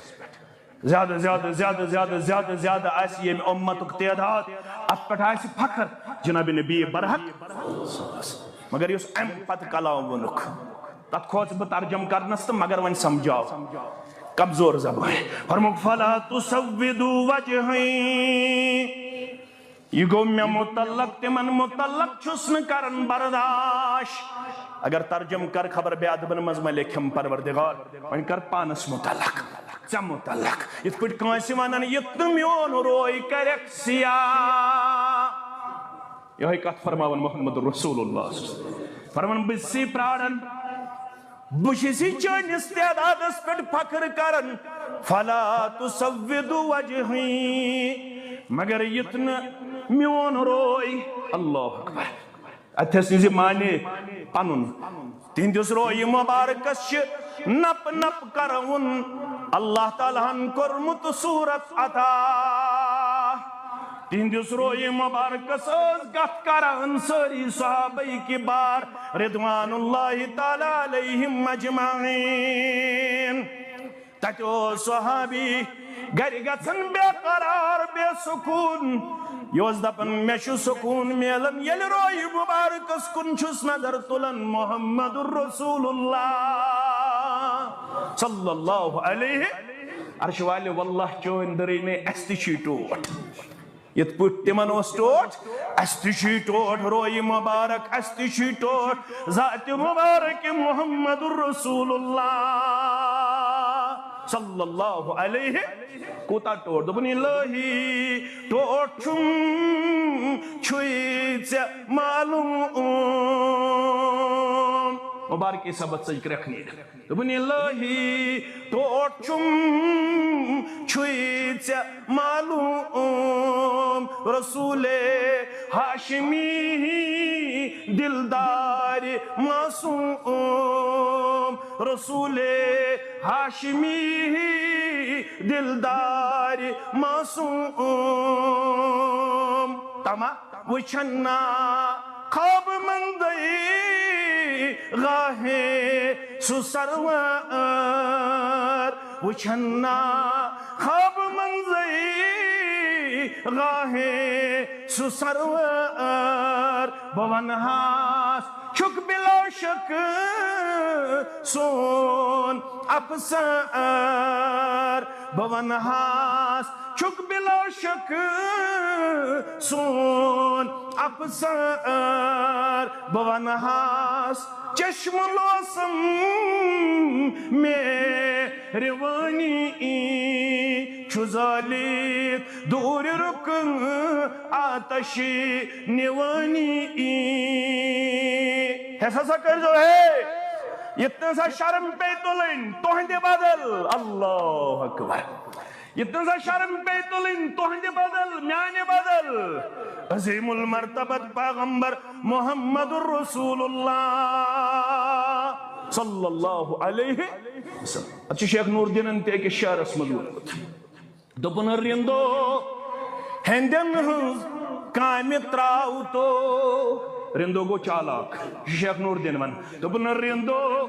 زیادٕ، زیادٕ، زیادٕ، زیادٕ، زیادٕ، زیادٕ آسہِ ییٚمہِ اُمتُک تعداد، اَتھ پٮ۪ٹھ آسہِ فخر جناب نبی برحق۔ مگر یُس اَمہِ پتہٕ کلام ووٚنُکھ، تَتھ کھوژ بہٕ ترجمہٕ کرنس تہٕ مگر وۄنۍ سمجھاو، کمزور زبٲنۍ۔ فرمووُکھ، فلا تسودوا وجہی۔ یہِ گوٚو مےٚ متعلق، تِمن متعلق چھُس نہٕ کران برداش۔ اگر ترجمہٕ کر، خبر بیٚیہِ ادبن منٛز ما لیکھم پروردگار، وۄنۍ کر پانس متعلق، ژےٚ متعلق۔ یِتھ پٲٹھۍ کٲنٛسہِ ونان، یُتھ نہٕ میون روے کرکھ سیاہ۔ یِہوٚے کتھ فرماوان محمد رسول اللہ۔ فرمان، بہٕ چھُسے پراران، بہٕ چھُسے چٲنِس تعدادس پٮ۪ٹھ فخر کران۔ فلا تسودوا وجہی، مگر یُتھ نہٕ میون روے۔ اللہ اکبر۔ اتھس نِش معنی، پنُن۔ تِہنٛدِس رویہِ مُبارکس چھِ نپ نپ کرون اللہ تعالیٰ ہن کوٚرمُت صوٗرت عطا۔ تِہنٛدِس رویہِ مُبارکس ٲس کتھ کران سٲری صحابہ کبار رضوان اللہ تعالیٰ علیہم اجمعین۔ تتہِ اوس صحابی گرِ گژھان بے قرار، بے سکون۔ یہِ اوس دپان، "مےٚ چھُ سکون میلان، ییٚلہِ رویہِ مُبارکس کُن چھُس نظر تُلان، محمد رسول اللہ صلی اللہ علیہ۔" عرش والہِ، واللہ چٲنۍ دٔرٕے نے، اسہِ تہِ چھُے ٹوٹھ۔ یِتھ پٲٹھۍ تِمن اوس ٹوٹھ، اسہِ تہِ چھُے ٹوٹھ، رویہِ مُبارک، اسہِ تہِ چھُے ٹوٹھ، ذاتِ مُبارک محمد رسول اللہ صلی اللہ علیہ۔ کوٗتاہ ٹوٹھ؟ دوٚپُن، الہی، ٹوٹھ چھُم، چھُے ژےٚ معلوم۔ مُبارکی سبت سٕچ کرٛٮ۪کھ نیرِ۔ دوٚپُن، الہی، ٹوٹھ چھُم، چھُے ژےٚ معلوم، رسول ہاشمی دلدار معصوم، رسول ہاشمی دلدار معصوم۔ تما وچھن نا خواب منٛزٕے غاہے سُہ سرور، وچھن نا خواب منٛزٕے غاہے سُہ سرور۔ بہٕ ونہاس چھُکھ بلا شک سون افسر، بہٕ ونہاس چھُکھ بلا شک سون افسر۔ بہٕ ونہاس چشم لوسم مہربانی چھُ زٲلِتھ دوٗرِ رُکن آتش نِوانی۔ ہسا سا کٔرۍزیو ہے، یتھ نہ سا شرم پے تُلٕنۍ تُہنٛدِ بدل۔ اللہ اکبر۔ یتھ نہ سا شرم پے تُلٕنۍ تُہنٛدِ بدل، میانہِ بدل۔ عظیم المرتبت پیغمبر محمد رسول اللہ صلی اللہ علیہ وسلم۔ اتھ چھُ شیخ نور دیٖنن تہِ أکِس شعرس منٛز ووٚنمُت۔ دوٚپُن، رِندو ہیٚندٮ۪ن ہٕنٛز کامہِ ترٛاو تو۔ رِندو گوٚو چالاک، یہِ چھُ شیخ نور دیٖن وَنان۔ دوٚپُن، رِندو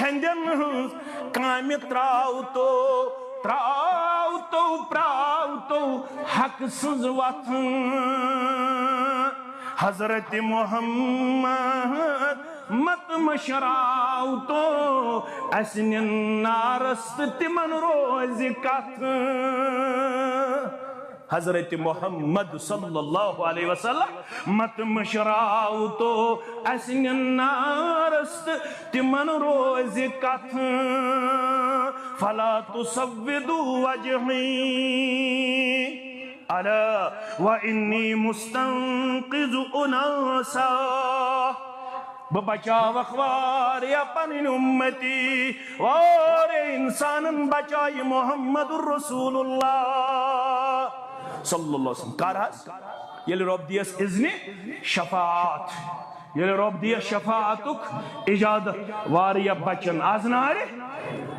ہیٚندٮ۪ن ہٕنٛز کامہِ ترٛاو تو، ترٛاو تو، پرٛاو تو حق سٕنٛز وَتھ۔ حضرت محمد مت مشراو تو، اسہِ نِن نارس تہٕ تِمن روزِ کتھ۔ حضرت محمد صلی اللہ علیہ وسلم مت مشراو تو، اسہِ نِن نارس تہٕ تِمن روزِ کتھ۔ فلا تسودوا وجهي۔ الا وانی مستنقذ اناسا۔ بہٕ بچاوکھ واریاہ پنٕنۍ اُمتی، واریاہ انسانن بچایہِ محمد رسول اللہ صلی اللہ علیہ وسلم۔ کر حظ؟ ییٚلہِ رۄب دِیس اذنِ شفاعت۔ ییٚلہِ رۄب دِیس شفاعتُک اجازت، واریاہ بچن از نارِ،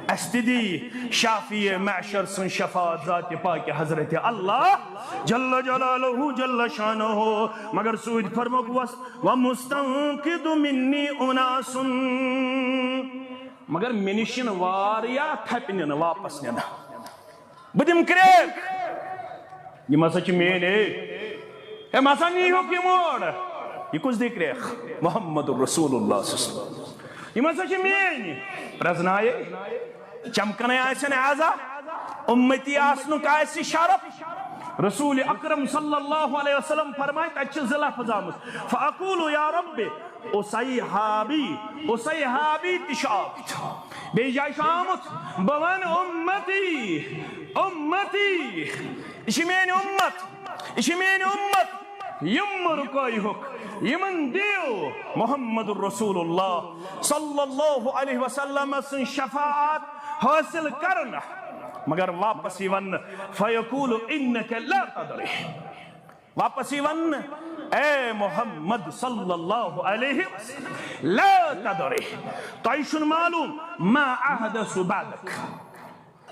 اسہِ تہِ دی شافی محشر سٕنٛز شفاعت ذاتِ پاکِ حضرت اللہ جل جلالہ جل شانہ۔ مگر سۭتۍ فرمووُکھ، وس، ومستنقذ منی اناس۔ مگر مےٚ نِش یِن واریاہ تھپہِ نِنہٕ، واپس نِنہٕ۔ بہٕ دِمہٕ کرٛیک۔ یِم ہسا چھِ میٲنۍ، اے، أمۍ ہسا نیٖہوکھ یِم اور۔ یہِ کُس دی کرٛیک؟ محمد رسول اللہ صلی اللہ علیہ وسلم۔ یِم ہسا چھِ میٲنۍ۔ پرٛزنایے، چمکنے آسن اعضا، اُمتی آسنُک آسہِ شرف۔ رسول اکرم صلی اللہ علیہ وسلم فرمایہِ، تتہِ چھِ زٕ لفظ آمٕتۍ، فاقول یا رب، اصحابی، اصحابی تہِ چھُ آمُت۔ بیٚیہِ جایہِ چھُ آمُت، بہٕ وَنہٕ اُمتی، اُمتی۔ یہِ چھِ میٲنۍ اُمت، یہِ چھِ میٲنۍ اُمت۔ یِم رُکٲیہُکھ، یِمن دِیِو محمد رسول اللہ صلی اللہ علیہ وسلم سٕنٛز شفاعت حٲصِل کرنہٕ۔ مگر واپس یی وننہٕ، فیقول انک لا تدری۔ واپس یی وننہٕ، اے محمد صلی اللہ علیہ وسلم، لا تدری، تۄہہِ چھُنہٕ معلوم، ما احدث بعدک،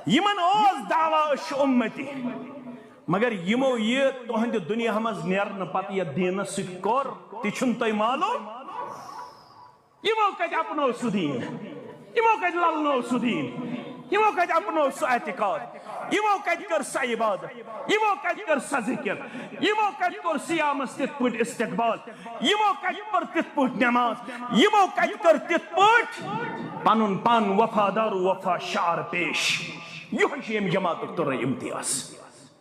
یِمن اوس دعویٰ أسۍ چھِ اُمتی، مگر یِمو یہِ تُہنٛدِ دُنیا منٛز نیرنہٕ پتہٕ یتھ دیٖنس سۭتۍ کوٚر، تہِ چھُنہٕ تۄہہِ معلوم۔ یِمو کتہِ اپنوو سُہ دیٖن؟ یِمو کتہِ للنوو سُہ دیٖن؟ یِمو کتہِ اپنوو سُہ اعتقاد؟ یِمو کتہِ کٔر سۄ عبادت؟ یِمو کتہِ کٔر سۄ ذکر؟ یِمو کتہِ کوٚر صیامس تِتھ پٲٹھۍ استقبال؟ یِمو کتہِ پٔر تِتھ پٲٹھۍ نماز؟ یِمو کتہِ کٔر تِتھ پٲٹھۍ پنُن پان وفادار و وفا شعار پیش؟ یِہوٚے چھُ ییٚمہِ جماعتُک تُرٕ امتیاز۔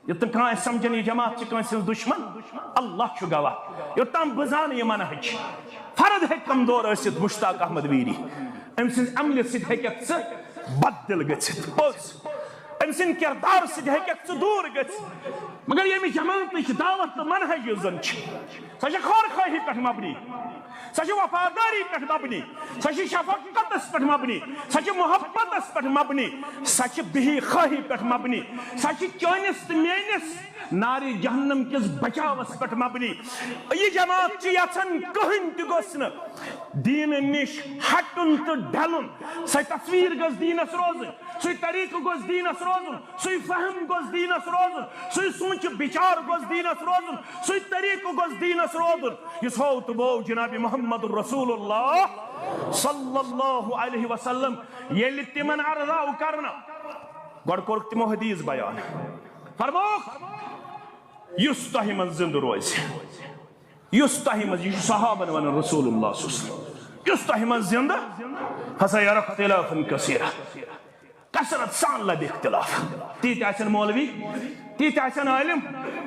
یوٚت نہٕ کانٛہہ آسہِ سمجھان یہِ جماعت چھِ کٲنٛسہِ ہٕنٛز دُشمن، اللہ چھُ گواہ۔ یوٚتام بہٕ زانہٕ یہِ منہج، فرد ہیٚکہِ کمزور ٲسِتھ مشتاق احمد ویری، أمۍ سٕنٛز عملہِ سۭتۍ ہیٚککھ ژٕ بددل گٔژھِتھ۔ پوٚز، أمۍ سٕنٛدِ کردار سۭتۍ ہیٚککھ ژٕ دوٗر گٔژھِتھ۔ مگر ییٚمہِ جماعتٕچ دعوت تہٕ منہج یُس زن چھِ، سۄ چھِ خٲر خواہی پٮ۪ٹھ مبنی، سۄ چھِ وفاداری پٮ۪ٹھ مبنی، سۄ چھِ شفقتس پٮ۪ٹھ مبنی، سۄ چھِ محبتس پٮ۪ٹھ مبنی، سۄ چھِ بِہی خواہی پٮ۪ٹھ مبنی، سۄ چھِ چٲنِس تہٕ میٲنِس نارِ جہنم کِس بچاوس پٮ۪ٹھ مبنی۔ یہِ جماعت چھِ یژھان کٕہٕنۍ تہِ گوٚژھ نہٕ دیٖنہٕ نِش ہٹُن تہٕ ڈلُن۔ سۄ تصویر گٔژھ دیٖنس روزٕنۍ، سُے طریقہٕ گوٚژھ دیٖنس روزُن، سُے فہم گوٚژھ دیٖنس روزُن، سُے سونچ بچار گوٚژھ دیٖنس روزُن، سُے طریقہٕ گوٚژھ دیٖنس روزُن، یُس ہوو تہٕ بوو جناب محمد رسول اللہ صلی اللہ علیہ وسلم۔ ییٚلہِ تِمن عرض آو کرنہٕ، گۄڈٕ کوٚرُکھ تِمو حدیث بیان، فرمووُکھ، یُس تۄہہِ منٛز زِندٕ روزِ، یُس تۄہہِ منٛز، یہِ چھُ صحابن ونان رسول اللہ صلی اللہ علیہ وسلم، یُس تۄہہِ منٛز زِندٕ، فسیرى اختلافا کثیرا، کثرت سان لبہِ اختلاف۔ تیٖتۍ آسن مولوی، تیٖتۍ آسن عٲلم،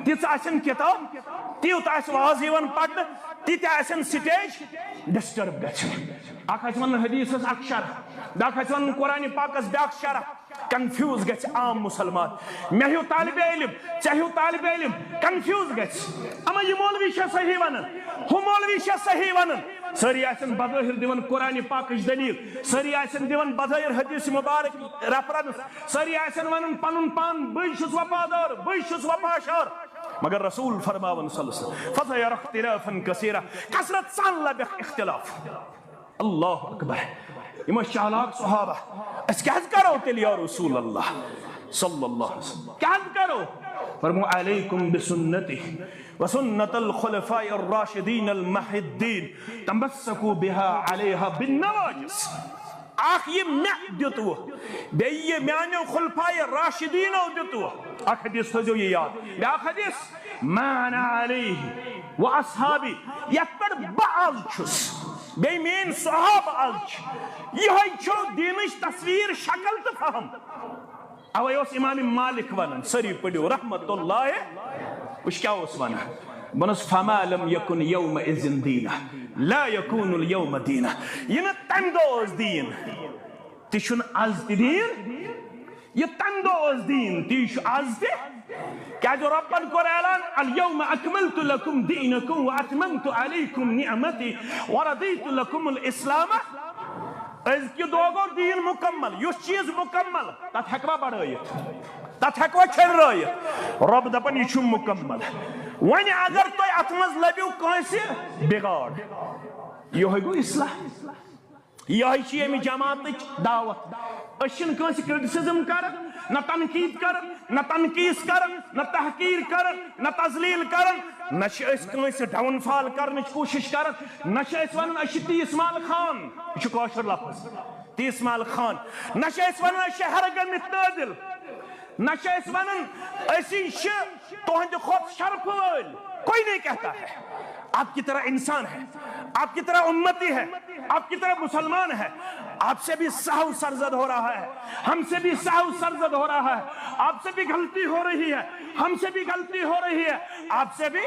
تِژھ آسن کتاب، تیوٗت آسہِ واز یِوان پرنہٕ، تیٖتۍ آسن سٹیج ڈسٹرب گژھان۔ اکھ آسہِ ونان حدیثس اکھ شرح، بیاکھ آسہِ ونان قرآن پاکس بیاکھ شرح۔ کنفیوز گژھِ عام مسلمان۔ مےٚ ہیوٗ طالب علم، ژےٚ ہیوٗ طالب علم کنفیوز گژھِ۔ اما یہِ مولوی چھا صحیح ونان، ہُہ مولوی چھا صحیح ونان؟ سٲری آسن بظٲہر دِوان قرآن پاکٕچ دلیل، سٲری آسن دِوان بظٲہر حدیث مبارک ریفرنس، سٲری آسن ونان پنُن پان، بٕے چھُس وفادار، بٕے چھُس وفا شعار۔ مگر رسول فرماوان صلی اللہ علیہ وسلم، فسیرى اختلافا کثیرا، کثرت سان لبہِ اختلاف۔ اللہ اکبر۔ یِم ٲسۍ چالاک صحابہ۔ أسۍ کیٛاہ حظ کرو تیٚلہِ یا رسول اللہ صلی اللہ علیہ وسلم؟ کیٛاہ حظ کرو؟ فرمو، علیکم بسنتی وسنت الخلفاء الراشدین المہدین، تمسکوا بها علیها بالنواجذ۔ اکھ یہِ مےٚ دیُتوٕ، بیٚیہِ یہِ میانیو خلفاء راشدینو دیُتوٕ۔ اکھ حدیث تھٲیزیو یہِ یاد۔ بیٛاکھ حدیث، ما انا علیہ و اصحابی، یتھ پٮ۪ٹھ بہٕ از چھُس، بیٚیہِ میٲنۍ صحابہٕ از چھِ، یِہوٚے چھو دیٖنٕچ تصویر، شکل تہٕ فہم۔ اوے اوس امام مالک ونان، سٲری پٔرِو رحمت اللہ، وٕچھ کیٛاہ اوس ونان، ونس، فما لم یکن یومئذ دینا لا یکون الیوم دینا۔ یہِ نہٕ تمہِ دۄہ اوس دیٖن، تہِ چھُنہٕ از تہِ دیٖن۔ یہِ تمہِ دۄہ اوس دیٖن، تی چھُ از تہِ۔ کیازِ رۄبن کوٚر اعلان، الیوم اکملت لکم دینکم واتممت علیکم نعمتی ورضیت لکم الاسلام۔ أزکہِ دۄہ گوٚو دیٖن مُکمل۔ یُس چیٖز مُکمل، تتھ ہیٚکوا بڑٲیِتھ، تتھ ہیٚکوا چھٔنرٲیِتھ۔ رۄب دپان، یہِ چھُ مُکمل۔ وۄنۍ اگر تُہۍ اتھ منٛز لٔبِو کٲنٛسہِ بگاڑ، یِہوٚے گوٚو اصلاح۔ یِہوٚے چھِ ییٚمہِ جماعتٕچ دعوت۔ أسۍ چھِنہٕ کٲنٛسہِ criticism کران، نہ تنقید کران، نہ تنقیٖص کران، نہ تحقیٖر کران، نہ تذلیل کران، نہ چھِ أسۍ کٲنٛسہِ downfall کرنٕچ کوٗشِش کران، نہ چھِ أسۍ ونان أسۍ چھِ تیٖس مال خان، یہِ چھُ کٲشُر لفظ، تیٖس مال خان، نہ چھِ أسۍ ونان أسۍ چھِ ہر گٔمٕتۍ نٲدِل، نہ چھِ أسۍ ونان أسی چھِ تُہنٛدِ کھۄتہٕ شرفہٕ وٲلۍ۔ کوئی نہیں کہتا ہے، آپ کی طرح انسان ہے، آپ کی طرح امتی ہے، آپ کی طرح مسلمان ہے۔ آپ سے بھی سہو سرزد ہو رہا ہے، ہم سے بھی سہو سرزد ہو رہا ہے، آپ سے بھی غلطی ہو رہی ہے، ہم سے بھی غلطی ہو رہی ہے، آپ سے بھی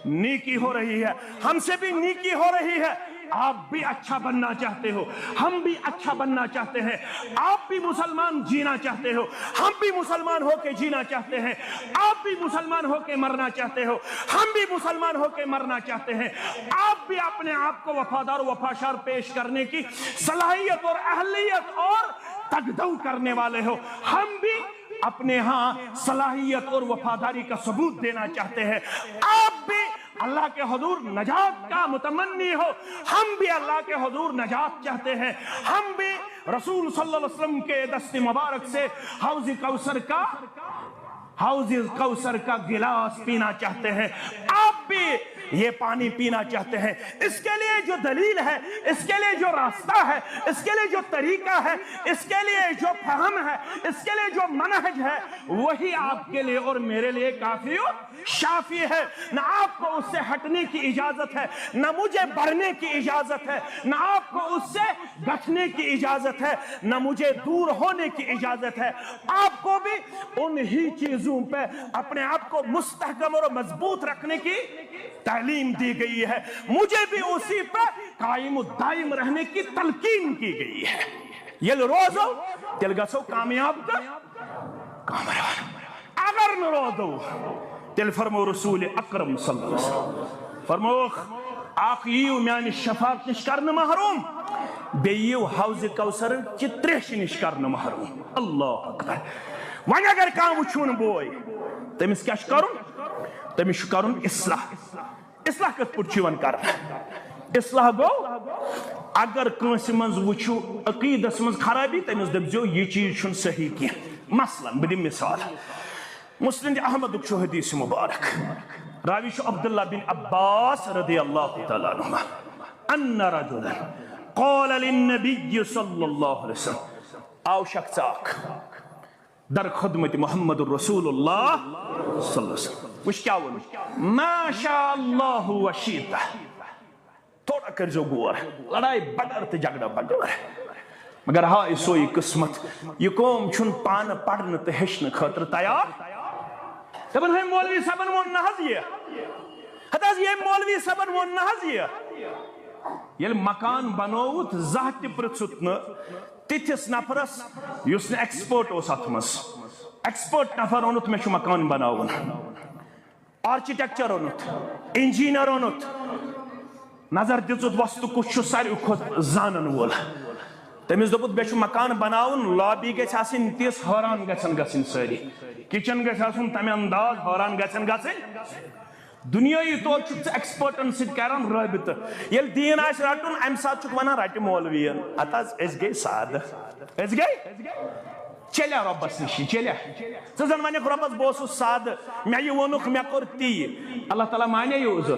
نیکی ہو رہی ہے، ہم سے بھی نیکی ہو رہی ہے۔ آپ بھی اچھا بننا چاہتے ہو، ہم بھی اچھا بننا چاہتے ہیں۔ آپ بھی مسلمان جینا چاہتے ہو، ہم بھی مسلمان ہو کے جینا چاہتے ہیں۔ آپ بھی مسلمان ہو کے مرنا چاہتے ہو، ہم بھی مسلمان ہو کے مرنا چاہتے ہیں۔ آپ بھی اپنے آپ کو وفادار و وفاشار پیش کرنے کی صلاحیت اور اہلیت اور تگدو کرنے والے ہو، ہم بھی اپنے ہاں صلاحیت اور وفاداری کا ثبوت دینا چاہتے ہیں۔ آپ اللہ کے حضور نجات کا متمنی ہو، ہم بھی اللہ کے حضور نجات چاہتے ہیں، ہم بھی رسول صلی اللہ علیہ وسلم کے دست مبارک سے حوض کوثر کا، حوض کوثر کا گلاس پینا چاہتے ہیں، آپ بھی یہ پانی پینا چاہتے ہیں۔ اس کے لیے جو دلیل ہے، اس کے لیے جو راستہ ہے، اس کے لیے جو طریقہ ہے، اس کے لیے جو فہم ہے، اس کے لیے جو منہج ہے، وہی آپ کے لیے اور میرے لیے کافی و شافی ہے۔ نہ آپ کو اس سے ہٹنے کی اجازت ہے، نہ مجھے بڑھنے کی اجازت ہے، نہ آپ کو اس سے گھٹنے کی اجازت ہے، نہ مجھے دور ہونے کی اجازت ہے۔ آپ کو بھی انہی چیزوں پہ اپنے آپ کو مستحکم اور مضبوط رکھنے کی تعلیم دی گئی ہے، مجھے بھی اسی پہ قائم و دائم رہنے کی تلقین کی گئی ہے۔ ییٚلہِ روزو، تیٚلہِ گژھو کامیاب تہٕ کامران۔ اگر نہٕ روزو، تیٚلہِ فرمو رسول اکرم صلی اللہ علیہ وسلم، فرمووُکھ، اکھ یِیِو میانہِ شفاعت نِش کرنہٕ محروم، بیٚیہِ یِیِو حوض کوثر چہِ تریشہِ نِش کرنہٕ محروم۔ اللہ اکبر۔ وۄنۍ اگر کانٛہہ وٕچھوُن بوے، تٔمِس کیٛاہ چھُ کرُن؟ تٔمِس چھُ کرُن اصلاح۔ اصلاح کِتھ پٲٹھۍ چھُ یِوان کرنہٕ؟ اصلاح گوٚو، اگر کٲنٛسہِ منٛز وٕچھِو عقیٖدس منٛز خرٲبی، تٔمِس دٔپزیو، یہِ چیٖز چھُنہٕ صحیح کینٛہہ۔ مثلاً، بہٕ دِمہٕ مثال، مسند احمدُک چھُ حدیث مبارک، راوی چھُ عبداللہ بن عباس رضی اللہ تعالیٰ عنہما، ان رجلا قال للنبی صلی اللہ علیہ وسلم، آو شخص اکھ در خدمت محمد رسول اللہ صلی اللہ علیہ وسلم۔ وٕچھ کیٛاہ ووٚن، ما شاء اللہ و شئت۔ تھوڑا کٔرزیو غور، لڑاے بغٲر تہٕ جھگڑا بغٲر۔ مگر ہا، یہِ سوے قسمت، یہِ قوم چھُنہٕ پانہٕ پرنہٕ تہٕ ہیٚچھنہٕ خٲطرٕ تیار۔ دَپان، ہے مولوی صٲبن ووٚن نہ حظ یہِ، ہتہٕ حظ ییٚمۍ مولوی صٲبن ووٚن نہ حظ یہِ۔ ییٚلہِ مکان بنووُتھ، زانٛہہ تہِ پرٛژھُتھ نہٕ تِتھِس نفرس یُس نہٕ expert اوس اتھ منٛز۔ Expert نفر اوٚنُتھ، مےٚ چھُ مکان بناوُن، architecture اوٚنُتھ، engineer اوٚنُتھ، نظر دِژٕتھ وۄستہٕ کُس چھُ ساروی کھۄتہٕ زانن وول۔ تٔمِس دوٚپُتھ، مےٚ چھُ مکان بناوُن، lobby گژھِ آسٕنۍ تِژھ، حٲران گژھن گژھٕنۍ سٲری، kitchen گژھِ آسُن تمہِ انداز، حٲران گژھن گژھٕنۍ۔ دُنیٲیی طور چھُکھ ژٕ expertن سۭتۍ کران رٲبطہٕ۔ ییٚلہِ دیٖن آسہِ رَٹُن، اَمہِ ساتہٕ چھُکھ وَنان، "رَٹہِ مولویَن۔" اَتھ حظ، أسۍ گٔے سادٕ۔ أسۍ گٔے؟ چلیا رۄبَس نِش یہِ، چلیا۔ ژٕ زَن وَنَکھ، "رۄبَس، بہٕ اوسُس سادٕ، مےٚ یہِ ووٚنُکھ، مےٚ کوٚر تی۔" اللہ تعالیٰ مانیا یہِ عذر؟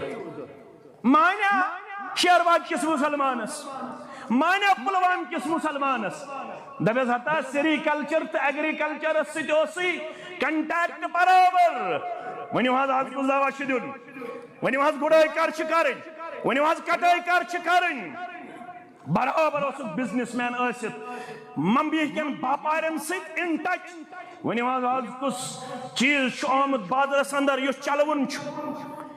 مانیا شیروان کِس مُسلمانَس؟ مانیا پُلوام کِس مُسلمانَس؟ دَپٮ۪س، ہتا sericulture تہٕ agricultureس سۭتۍ اوسُے contact برابر۔ ؤنِو حظ، از کُس دوا چھُ دیُن؟ ؤنِو حظ، گُڈٲے کر چھِ کرٕنۍ؟ ؤنِو حظ، کٹٲے کر چھِ کرٕنۍ؟ برابر اوسُکھ businessman ٲسِتھ ممبئی کٮ۪ن باپارٮ۪ن سۭتۍ in touch۔ ؤنِو حظ، از کُس چیٖز چھُ آمُت بازرس اندر یُس چلوُن چھُ،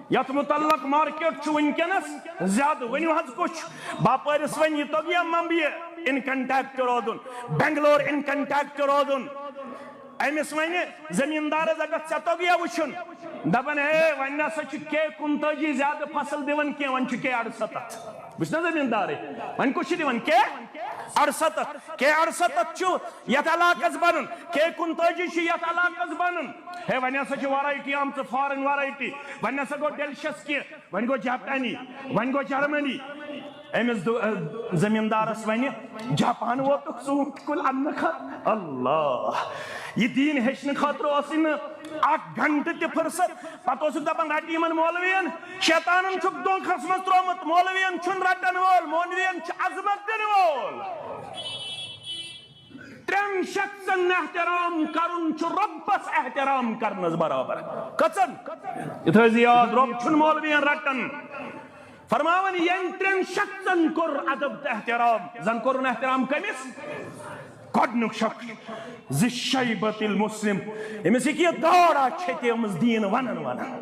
یتھ متعلق market چھُ وٕنکیٚنس زیادٕ؟ ؤنِو حظ، کُس چھُ؟ باپٲرِس وۄنۍ یہِ توٚگ یا ممبئی in contact روزُن، بنگلور in contact روزُن؟ أمِس وَنہِ زٔمیٖندارَس، اگر ژےٚ توٚگیا وٕچھُن، دَپان، ہے، وۄنۍ نہ سا چھُ کے کُنتٲجی زیادٕ فصل دِوان کینٛہہ، وۄنۍ چھُ کے اَرسَتَتھ۔ بہٕ چھُس نا زٔمیٖندارٕے، وۄنۍ کُس چھُ دِوان؟ کے اَرسَتَتھ۔ کے اَرسَتَتھ چھُ یَتھ علاقَس بَنُن، کے کُنتٲجی چھُ یَتھ علاقَس بَنُن۔ ہے، وۄنۍ ہسا چھِ variety آمژٕ، foreign variety، وۄنۍ نہ سا گوٚو delicious کینٛہہ۔ وۄنۍ گوٚو جاپانی، وۄنۍ گوٚو جرمنی۔ أمِس دو-، زٔمیٖندارَس وَنہِ، جاپان ووتُکھ ژوٗنٛٹھۍ کُلۍ اَننہٕ خٲطرٕ۔ اللہ! یہِ دیٖن ہیٚچھنہٕ خٲطرٕ اوسُے نہٕ اَکھ گھنٹہٕ تہِ فرصت۔ پَتہٕ اوسُکھ دَپان، رَٹہِ یِمَن مولوِیَن، شیطانَن چھُکھ دھوکھَس منٛز ترٛوومُت، مولوِیَن چھُنہٕ رَٹَن وول، مولوِیَن چھُ عظمت دِنہٕ وول۔ ترٛٮ۪ن شخصن احترام کرُن چھُ رۄبس احترام کرنس برابر۔ کٔژن؟ یہِ تھٲیزِ یاد، رۄب چھُنہٕ مولوین رٹان۔ فرماوان، ییٚمۍ ترٛٮ۪ن شخصن کوٚر ادب تہٕ احترام، زن کوٚرُن احترام کٔمِس؟ گۄڈٕنیُک شخص، ذی الشیبۃ المسلم، ییٚمِس یہِ کہِ داڑا چھَتیمٕژ دیٖن ونان ونان،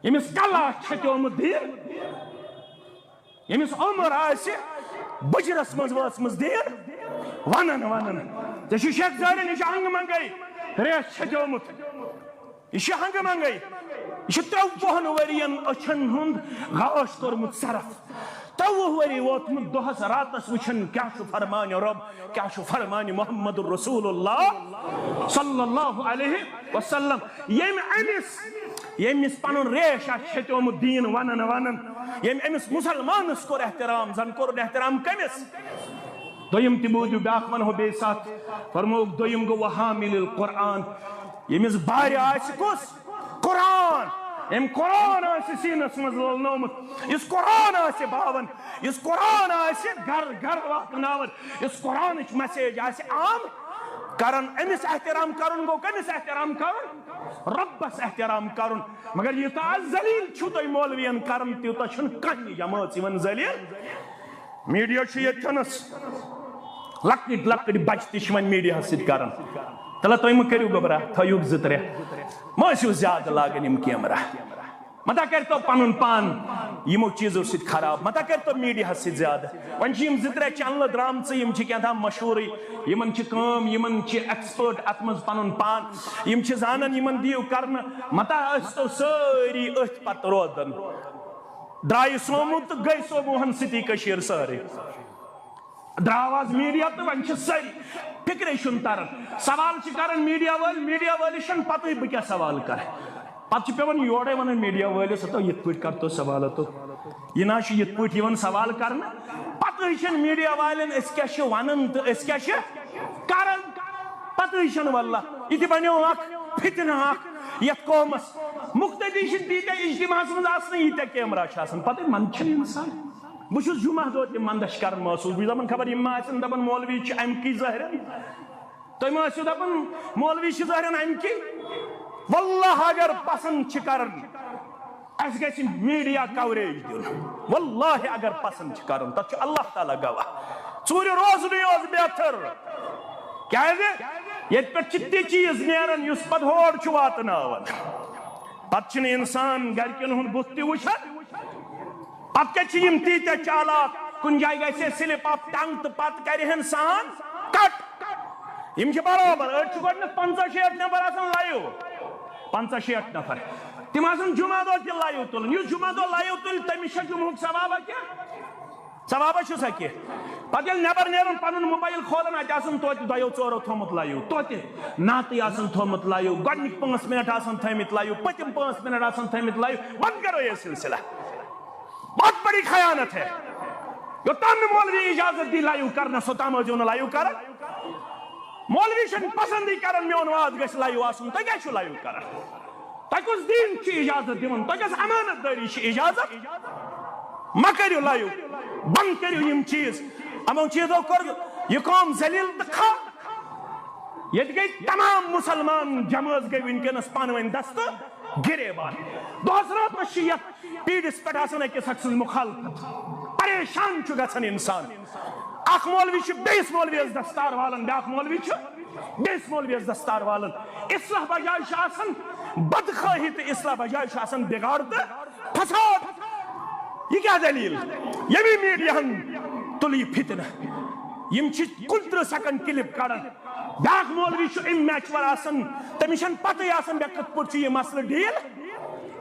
ییٚمِس کلا چھَتیومُت دیٖن، ییٚمِس عمر آسہِ بُجرس منٛز وٲژمٕژ دیٖن ونان ونان۔ ژےٚ چھُ شیخ زرین، یہِ چھُ ہنگہٕ منگے ریش چھٔجیومُت۔ یہِ چھُ ہنگہٕ منگے۔ یہِ چھُ ترٛووُہن ؤرین أچھن ہُنٛد غاش کوٚرمُت صرف۔ ترٛووُہ ؤری ووتمُت دۄہس راتس وٕچھان کیٛاہ چھُ فرمانہِ رۄب، کیٛاہ چھُ فرمانہِ محمد رسول اللہ صلی اللہ علیہ وسلم۔ ییٚمۍ أمِس ییٚمِس پنُن ریش آسہِ چھیٚتیومُت دیٖن ونان ونان، ییٚمۍ أمِس مسلمانس کوٚر احترام، زن کوٚرُن احترام کٔمِس؟ دوٚیِم تہِ بوٗزِو، بیٛاکھ ونہو بیٚیہِ ساتھ۔ فرمووُکھ، دوٚیِم گوٚو وحامل القرآن، ییٚمِس بارِ آسہِ کُس؟ قرآن۔ أمۍ قرآن آسہِ سیٖنس منٛز لولنومُت، یُس قرآن آسہِ باوان، یُس قرآن آسہِ گرٕ گرٕ واتناوان، یُس قرآنٕچ message آسہِ عام کران، أمِس احترام کرُن گوٚو کٔمِس احترام کرُن؟ رۄبس احترام کرُن۔ مگر یوٗتاہ ذلیل چھِو تُہۍ مولوین کران، تیوٗتاہ چھُنہٕ کانٛہہ جمٲژ یِوان ذلیل۔ میڈیا چھُ ییٚتہِ تھنس، لۄکٕٹۍ لۄکٕٹۍ بچہٕ تہِ چھِ وۄنۍ میڈیاہس سۭتۍ کران۔ تلہ تُہۍ مہٕ کٔرِو گوٚبرا، تھٲیِو زٕ ترٛےٚ، مہ ٲسِو زیادٕ لاگان یِم کیمرہ۔ مہ تا کٔرۍتو پنُن پان یِمو چیٖزو سۭتۍ خراب، مہ تا کٔرۍتو میڈیاہس سۭتۍ زیادٕ۔ وۄنۍ چھِ یِم زٕ ترٛےٚ چینلہٕ درامژٕ، یِم چھِ کینٛہہ تام مشہوٗرٕے، یِمن چھِ کٲم، یِمن چھِ expert اتھ منٛز پنُن پان، یِم چھِ زانان، یِمن دِیِو کرنہٕ۔ مہ تا ٲسۍتو سٲری أتھۍ پتہٕ روزان۔ درٛایہِ سومو تہٕ گٔے سوموہن سۭتی کٔشیٖر سٲرٕے۔ درٛاو آز میڈیا تہٕ وۄنۍ چھِ سٲری فکرے چھُنہٕ تران۔ سوال چھِ کران میڈیا وٲلۍ، میڈیا وٲلِس چھَنہٕ پتہٕے بہٕ کیٛاہ سوال کرٕ۔ پتہٕ چھِ پٮ۪وان یورے ونُن میڈیا وٲلِس، ہتو یِتھ پٲٹھۍ کر تو سوال ہتو۔ یہِ نہ چھُ یِتھ پٲٹھۍ یِوان سوال کرنہٕ۔ پتہٕے چھِنہٕ میڈیا والٮ۪ن أسۍ کیٛاہ چھِ ونان تہٕ أسۍ کیٛاہ چھِ کران۔ پتہٕے چھَنہٕ واللہ۔ یہِ تہِ بنیو اکھ فتنہٕ اکھ یتھ قومس۔ مقتدی چھِ تیٖتیٛاہ اجتماعس منٛز آسان، ییٖتیٛاہ کیمرہ چھِ آسان، پتہٕ منٛدٕ چھِنہٕ انسان۔ بہٕ چھُس جمعہ دۄہ تہِ منٛدَچھ کران محسوٗس۔ بہٕ چھُس دَپان، خبر یِم ما آسن دَپان، مولوی چھِ اَمہِ کی ظٲہِرَن۔ تُہۍ ما ٲسِو دَپان، مولوی چھِ ظٲہِرَن اَمہِ کی؟ واللہ اگر پسند چھِ کران، اَسہِ گژھِ میڈیا کوریج دیُن۔ واللہ اگر پسند چھِ کران، تَتھ چھُ اللہ تعالیٰ گواہ۔ ژوٗرِ روزنٕے اوس بہتر۔ کیازِ؟ ییٚتہِ پٮ۪ٹھ چھِ تہِ چیٖز نیران، یُس پتہٕ ہور چھُ واتناوان۔ پتہٕ چھِنہٕ انسان گرِکٮ۪ن ہُنٛد بُتھ تہِ وٕچھان۔ پتہٕ کتہِ چھِ یِم تیٖتیٛاہ چالاک؟ کُنہِ جایہِ گژھِ ہے slip of tongue تہٕ پتہٕ کرِ ہن سان کٹ۔ یِم چھِ برابر، أڑۍ چھِ گۄڈٕنیتھ پنٛژاہ شیٹھ نفر آسان live، پنٛژاہ شیٹھ نفر، تِم آسان جمعہ دۄہ تہِ live تُلان۔ یُس جمعہ دۄہ live تُلہِ، تٔمِس چھا جمعہُک ثوابہ کینٛہہ؟ ثوابہ چھُسا کینٛہہ؟ پتہٕ ییٚلہِ نٮ۪بر نیران، پنُن موبایل کھولان، اتہِ آسان توتہِ دۄیو ژورو تھوٚومُت live، توتہِ نعتٕے آسان تھوٚومُت live، گۄڈٕنِکۍ پانٛژھ منٹ آسان تھٲومٕتۍ live، پٔتِم پانٛژھ منٹ آسان تھٲومٕتۍ live۔ بند کرو یہ سلسلہ۔ بہت بڑی خیانت ہے۔ یوٚتام نہٕ مولوی اجازت دی live کرنس، اوٚتام ٲسۍزیو نہٕ live کران۔ مولوی چھُنہٕ پسندٕے کران میون واز گژھِ live آسُن، تُہۍ کیٛازِ چھِو live کران؟ تۄہہِ کُس دیٖن چھُ اجازت دِوان؟ تۄہہِ کۄس امانت دٲری چھِ اجازت؟ مہ کٔرِو live، بند کٔرِو یِم چیٖز۔ یِمو چیٖزو کوٚر یہِ قوم ذلیل تہٕ خا۔ ییٚتہِ گٔے تمام مسلمان جمٲژ گٔے وٕنکیٚنس پانہٕ ؤنۍ دستہٕ گریبان۔ دۄہس راتس چھِ یتھ پیٖڈس پٮ۪ٹھ آسان أکِس أکۍ سٕنٛز مخالفت۔ پریشان چھُ گژھان انسان۔ اکھ مولوی چھُ بیٚیِس مولویس دستار والان، بیٛاکھ مولوی چھُ بیٚیِس مولویس دستار والان۔ اصلاح بجایہِ چھُ آسان بدخواہی تہٕ اصلاح بجایہِ چھُ آسان بگاڑ تہٕ فساد۔ یہِ کیٛاہ دٔلیٖل؟ ییٚمی میٖڈیاہن تُل یہِ فتنہٕ۔ یِم چھِ کُنترٕہ second clip کڑان۔ بیٛاکھ مولوی چھُ immature آسان، تٔمِس چھَنہٕ پتہٕے آسان مےٚ کِتھ پٲٹھۍ چھُ یہِ مسلہٕ deal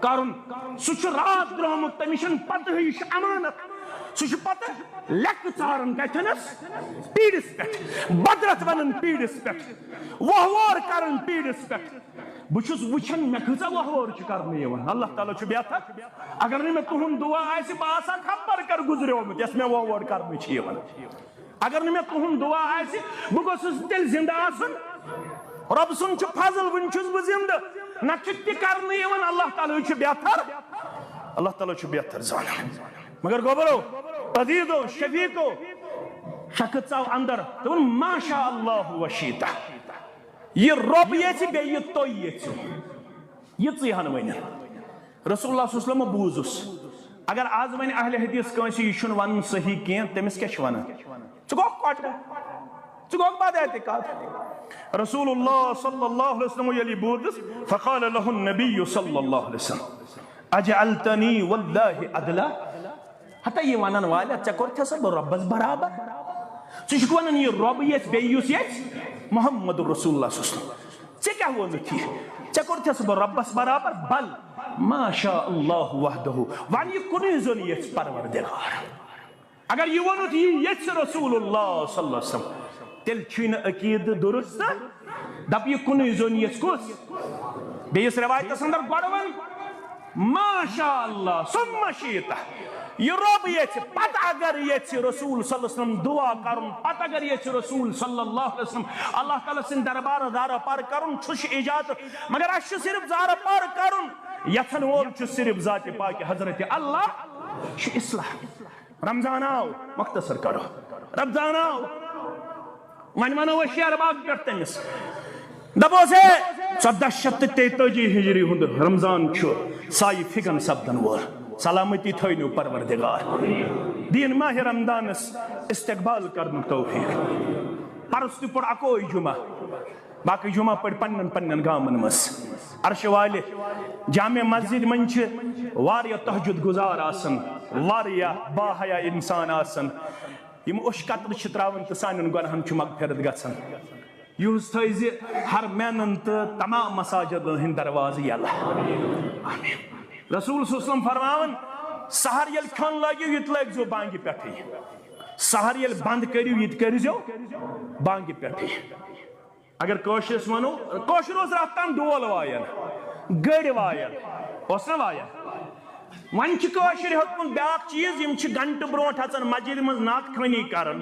کرُن۔ سُہ چھُ راتھ درٛامُت، تٔمِس چھَنہٕ پتہٕے، یہِ چھُ امانت۔ سُہ چھُ پتہٕ لیٚکہٕ ژاران کتھنس؟ پیٖڈس پٮ۪ٹھ۔ بدرت ونان پیٖڈس پٮ۪ٹھ۔ وۄہوار کران پیٖڈس پٮ۪ٹھ۔ بہٕ چھُس وٕچھان مےٚ کۭژاہ وۄہوار چھِ کرنہٕ یِوان۔ اللہ تعالیٰ چھُ بہتر۔ اگر نہٕ مےٚ تُہُنٛد دُعا آسہِ، بہٕ آسہٕ ہا خبر کر گُزریومُت یۄس مےٚ وۄہوار کرنہٕ چھِ یِوان۔ اگر نہٕ مےٚ تُہُنٛد دُعا آسہِ، بہٕ گوٚژھُس تیٚلہِ زِندٕ آسُن۔ رۄب سُنٛد چھُ فضل، وٕنہِ چھُس بہٕ زِندٕ۔ نہ چھُ تہِ کرنہٕ یِوان، اللہ تعالیٰ چھُ بہتر۔ اللہ تعالیٰ چھُ بہتر زانان۔ مگر گوٚبرو، عزیزو، شفیقو، شخص ژاو اندر، دوٚپُن، "ما شاء اللہ و شیٖتہ۔" یہِ رۄب یژھِ، بیٚیہِ یہِ تُہۍ یژھِو۔ یِژٕے ہن ؤنِتھ۔ رسول اللہ صلی اللہ علیہ وسلم بوٗزُس۔ اگر آز وۄنۍ اہل حدیث کٲنٛسہِ یہِ چھُنہٕ وَنُن صحیح کینٛہہ، تٔمِس کیٛاہ چھِ وَنان؟ ژٕ گوٚکھ کۄٹھٕ، ژٕ گوٚکھ بد اعتقاد۔ رسول اللہ صلی اللہ علیہ وسلم ییٚلہِ یہِ بوٗزُس، فقال له النبی صلی اللہ علیہ وسلم، اجعلتنی واللہ عدلا؟ ہتا یہِ ونن والیا، ژےٚ کوٚرتھے سا بہٕ رۄبس برابر؟ ژٕ چھُکھ ونان یہِ رۄب یژھِ بیٚیہِ یُس یژھِ؟ محمد رسول اللہ صلی اللہ علیہ وسلم۔ ژےٚ کیٛاہ ووٚنُتھ یہِ؟ ژےٚ کوٚرتھے سا بہٕ رۄبس برابر؟ بل ما شاء اللہ وحدہ، ون یہِ کُنُے زوٚن یژھِ پروردگار۔ اگر یہِ ووٚنُتھ یہِ یژھِ رسول اللہ صلی اللہ علیہ وسلم، تیٚلہِ چھُے نہٕ عقیدٕ درست۔ دپ یہِ کُنُے زوٚن یژھِ کُس؟ بیٚیِس رِوایتَس اندر گۄڈٕ وَن، ما شاء اللہ ثم شئت۔ یہ رب یژھِ، پتہٕ اگر یژھِ رسول صلی اللہ علیہ وسلم دعا کرُن، پتہٕ اگر یژھِ رسول صلی اللہ علیہ وسلم اللہ تعالیٰ سٕنٛدِ دربارٕ زارٕ پار کرُن، چھُ اجازت، مگر اسہِ چھُ صرف زارٕ پار کرُن۔ یژھن وول چھُ صرف ذات پاک حضرت اللہ، چھُ اصلاح۔ رمضان آو، مختصر کرو، رمضان آو، وۄنۍ ونو أسۍ شعر باغ پٮ۪ٹھ تٔمِس۔ دپوس، ہے، ژۄدہ شیٚتھ تہٕ تیتٲجی ہجری ہُنٛد رمضان چھُ، سایہِ فِگن سپدن وول۔ سلامتی تھٲینو پروردگار۔ دین ماہ رمضانس استقبال کرنُک توفیق۔ پرُس تہِ پوٚر اکوے جمعہ، باقی جمعہ پٔرۍ پننٮ۪ن پننٮ۪ن گامن منٛز۔ عرشہِ والہِ جامع مسجد منٛز چھِ واریاہ تہجد گزار آسان، واریاہ باحیا انسان آسان۔ یِم اوٚش قطرٕ چھِ تراوان تہٕ سانٮ۪ن گۄناہن چھُ مغفرت گژھان۔ یُہُس تھٲیزِ ہر مینن تہٕ تمام مساجدن ہٕنٛدۍ دروازٕ یلہٕ۔ آمین۔ رسول صلی اللہ علیہ وسلم فرماوان، سحر ییٚلہِ کھیوٚن لٲگِو، یہِ تہِ لٲگزیو بانگہِ پٮ۪ٹھٕے۔ سحر ییٚلہِ بند کٔرِو، یہِ تہِ کٔرزیو بانگہِ پٮ۪ٹھٕے۔ اگر کٲشرِس ونو، کٲشُر اوس راتھ تام ڈول وایان، گٔڑۍ وایان، اوس نہ وایان؟ وۄنۍ چھِ کٲشِرۍ ہیوٚتمُت بیٛاکھ چیٖز، یِم چھِ گھنٹہٕ برونٛٹھ اژان مسجدِ منٛز نعت خوٲنی کران۔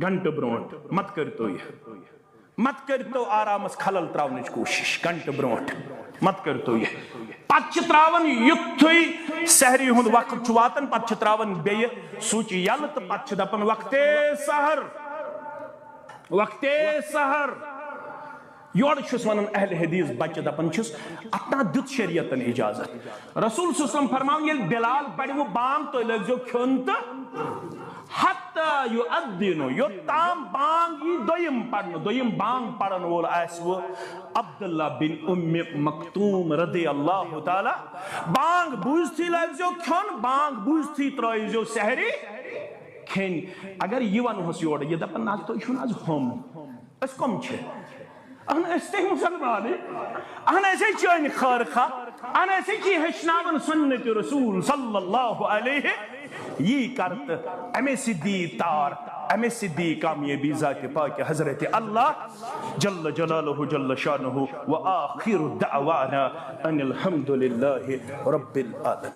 گھنٹہٕ برونٛٹھ مت کٔرۍتو یہِ، مت کٔرۍتو آرامس خلل تراونٕچ کوٗشش۔ گھنٹہٕ برونٛٹھ مت کٔرۍتو یہِ۔ پتہٕ چھِ تراوان، یُتھُے سحری ہُنٛد وقت چھُ واتان، پتہٕ چھِ تراوان بیٚیہِ سُچ یلہٕ تہٕ پتہٕ چھِ دپان، وقتِ سحر، وقتِ سحر۔ یورٕ چھُس ونان اہل حدیث بچہِ، دپان چھِس، اتھ نا دیُت شریعتن اجازت۔ رسول صلی اللہ علیہ وسلم فرماوان، ییٚلہِ بلال پرِ وۄنۍ بانگ، تُہۍ لٲگزیو کھیوٚن تہٕ حتی یؤذنوا، یوٚتام بانگ یی دوٚیِم پرنہٕ، دوٚیِم بانگ پرن وول آسہِ وۄنۍ عبداللہ بن ام مکتوم رضی اللہ تعالیٰ۔ بانگ بوٗزتھٕے لٲگزیو کھیوٚن، بانگ بوٗزتھٕے ترٲیزیو سحری کھیٚنۍ۔ اگر یہِ ونہوس یورٕ، یہِ دپن، نہ حظ، تُہۍ چھِو نہٕ آز ہُم، أسۍ کم چھِ؟ اہن أسۍ تہِ مسلمانٕے، اہن أسۍ ہے چٲنۍ خٲر خواہ، اہن أسۍ ہے چی ہیٚچھناوان سنت رسول صلی اللہ علیہ۔ یی کر تہٕ امے سۭتۍ دی تار، امے سۭتۍ دی کامیٲبی ذاتِ پاک حضرت اللہ جل جلالہ جل شانہ۔ و آخر دعوانا ان الحمد للہ رب العالمین۔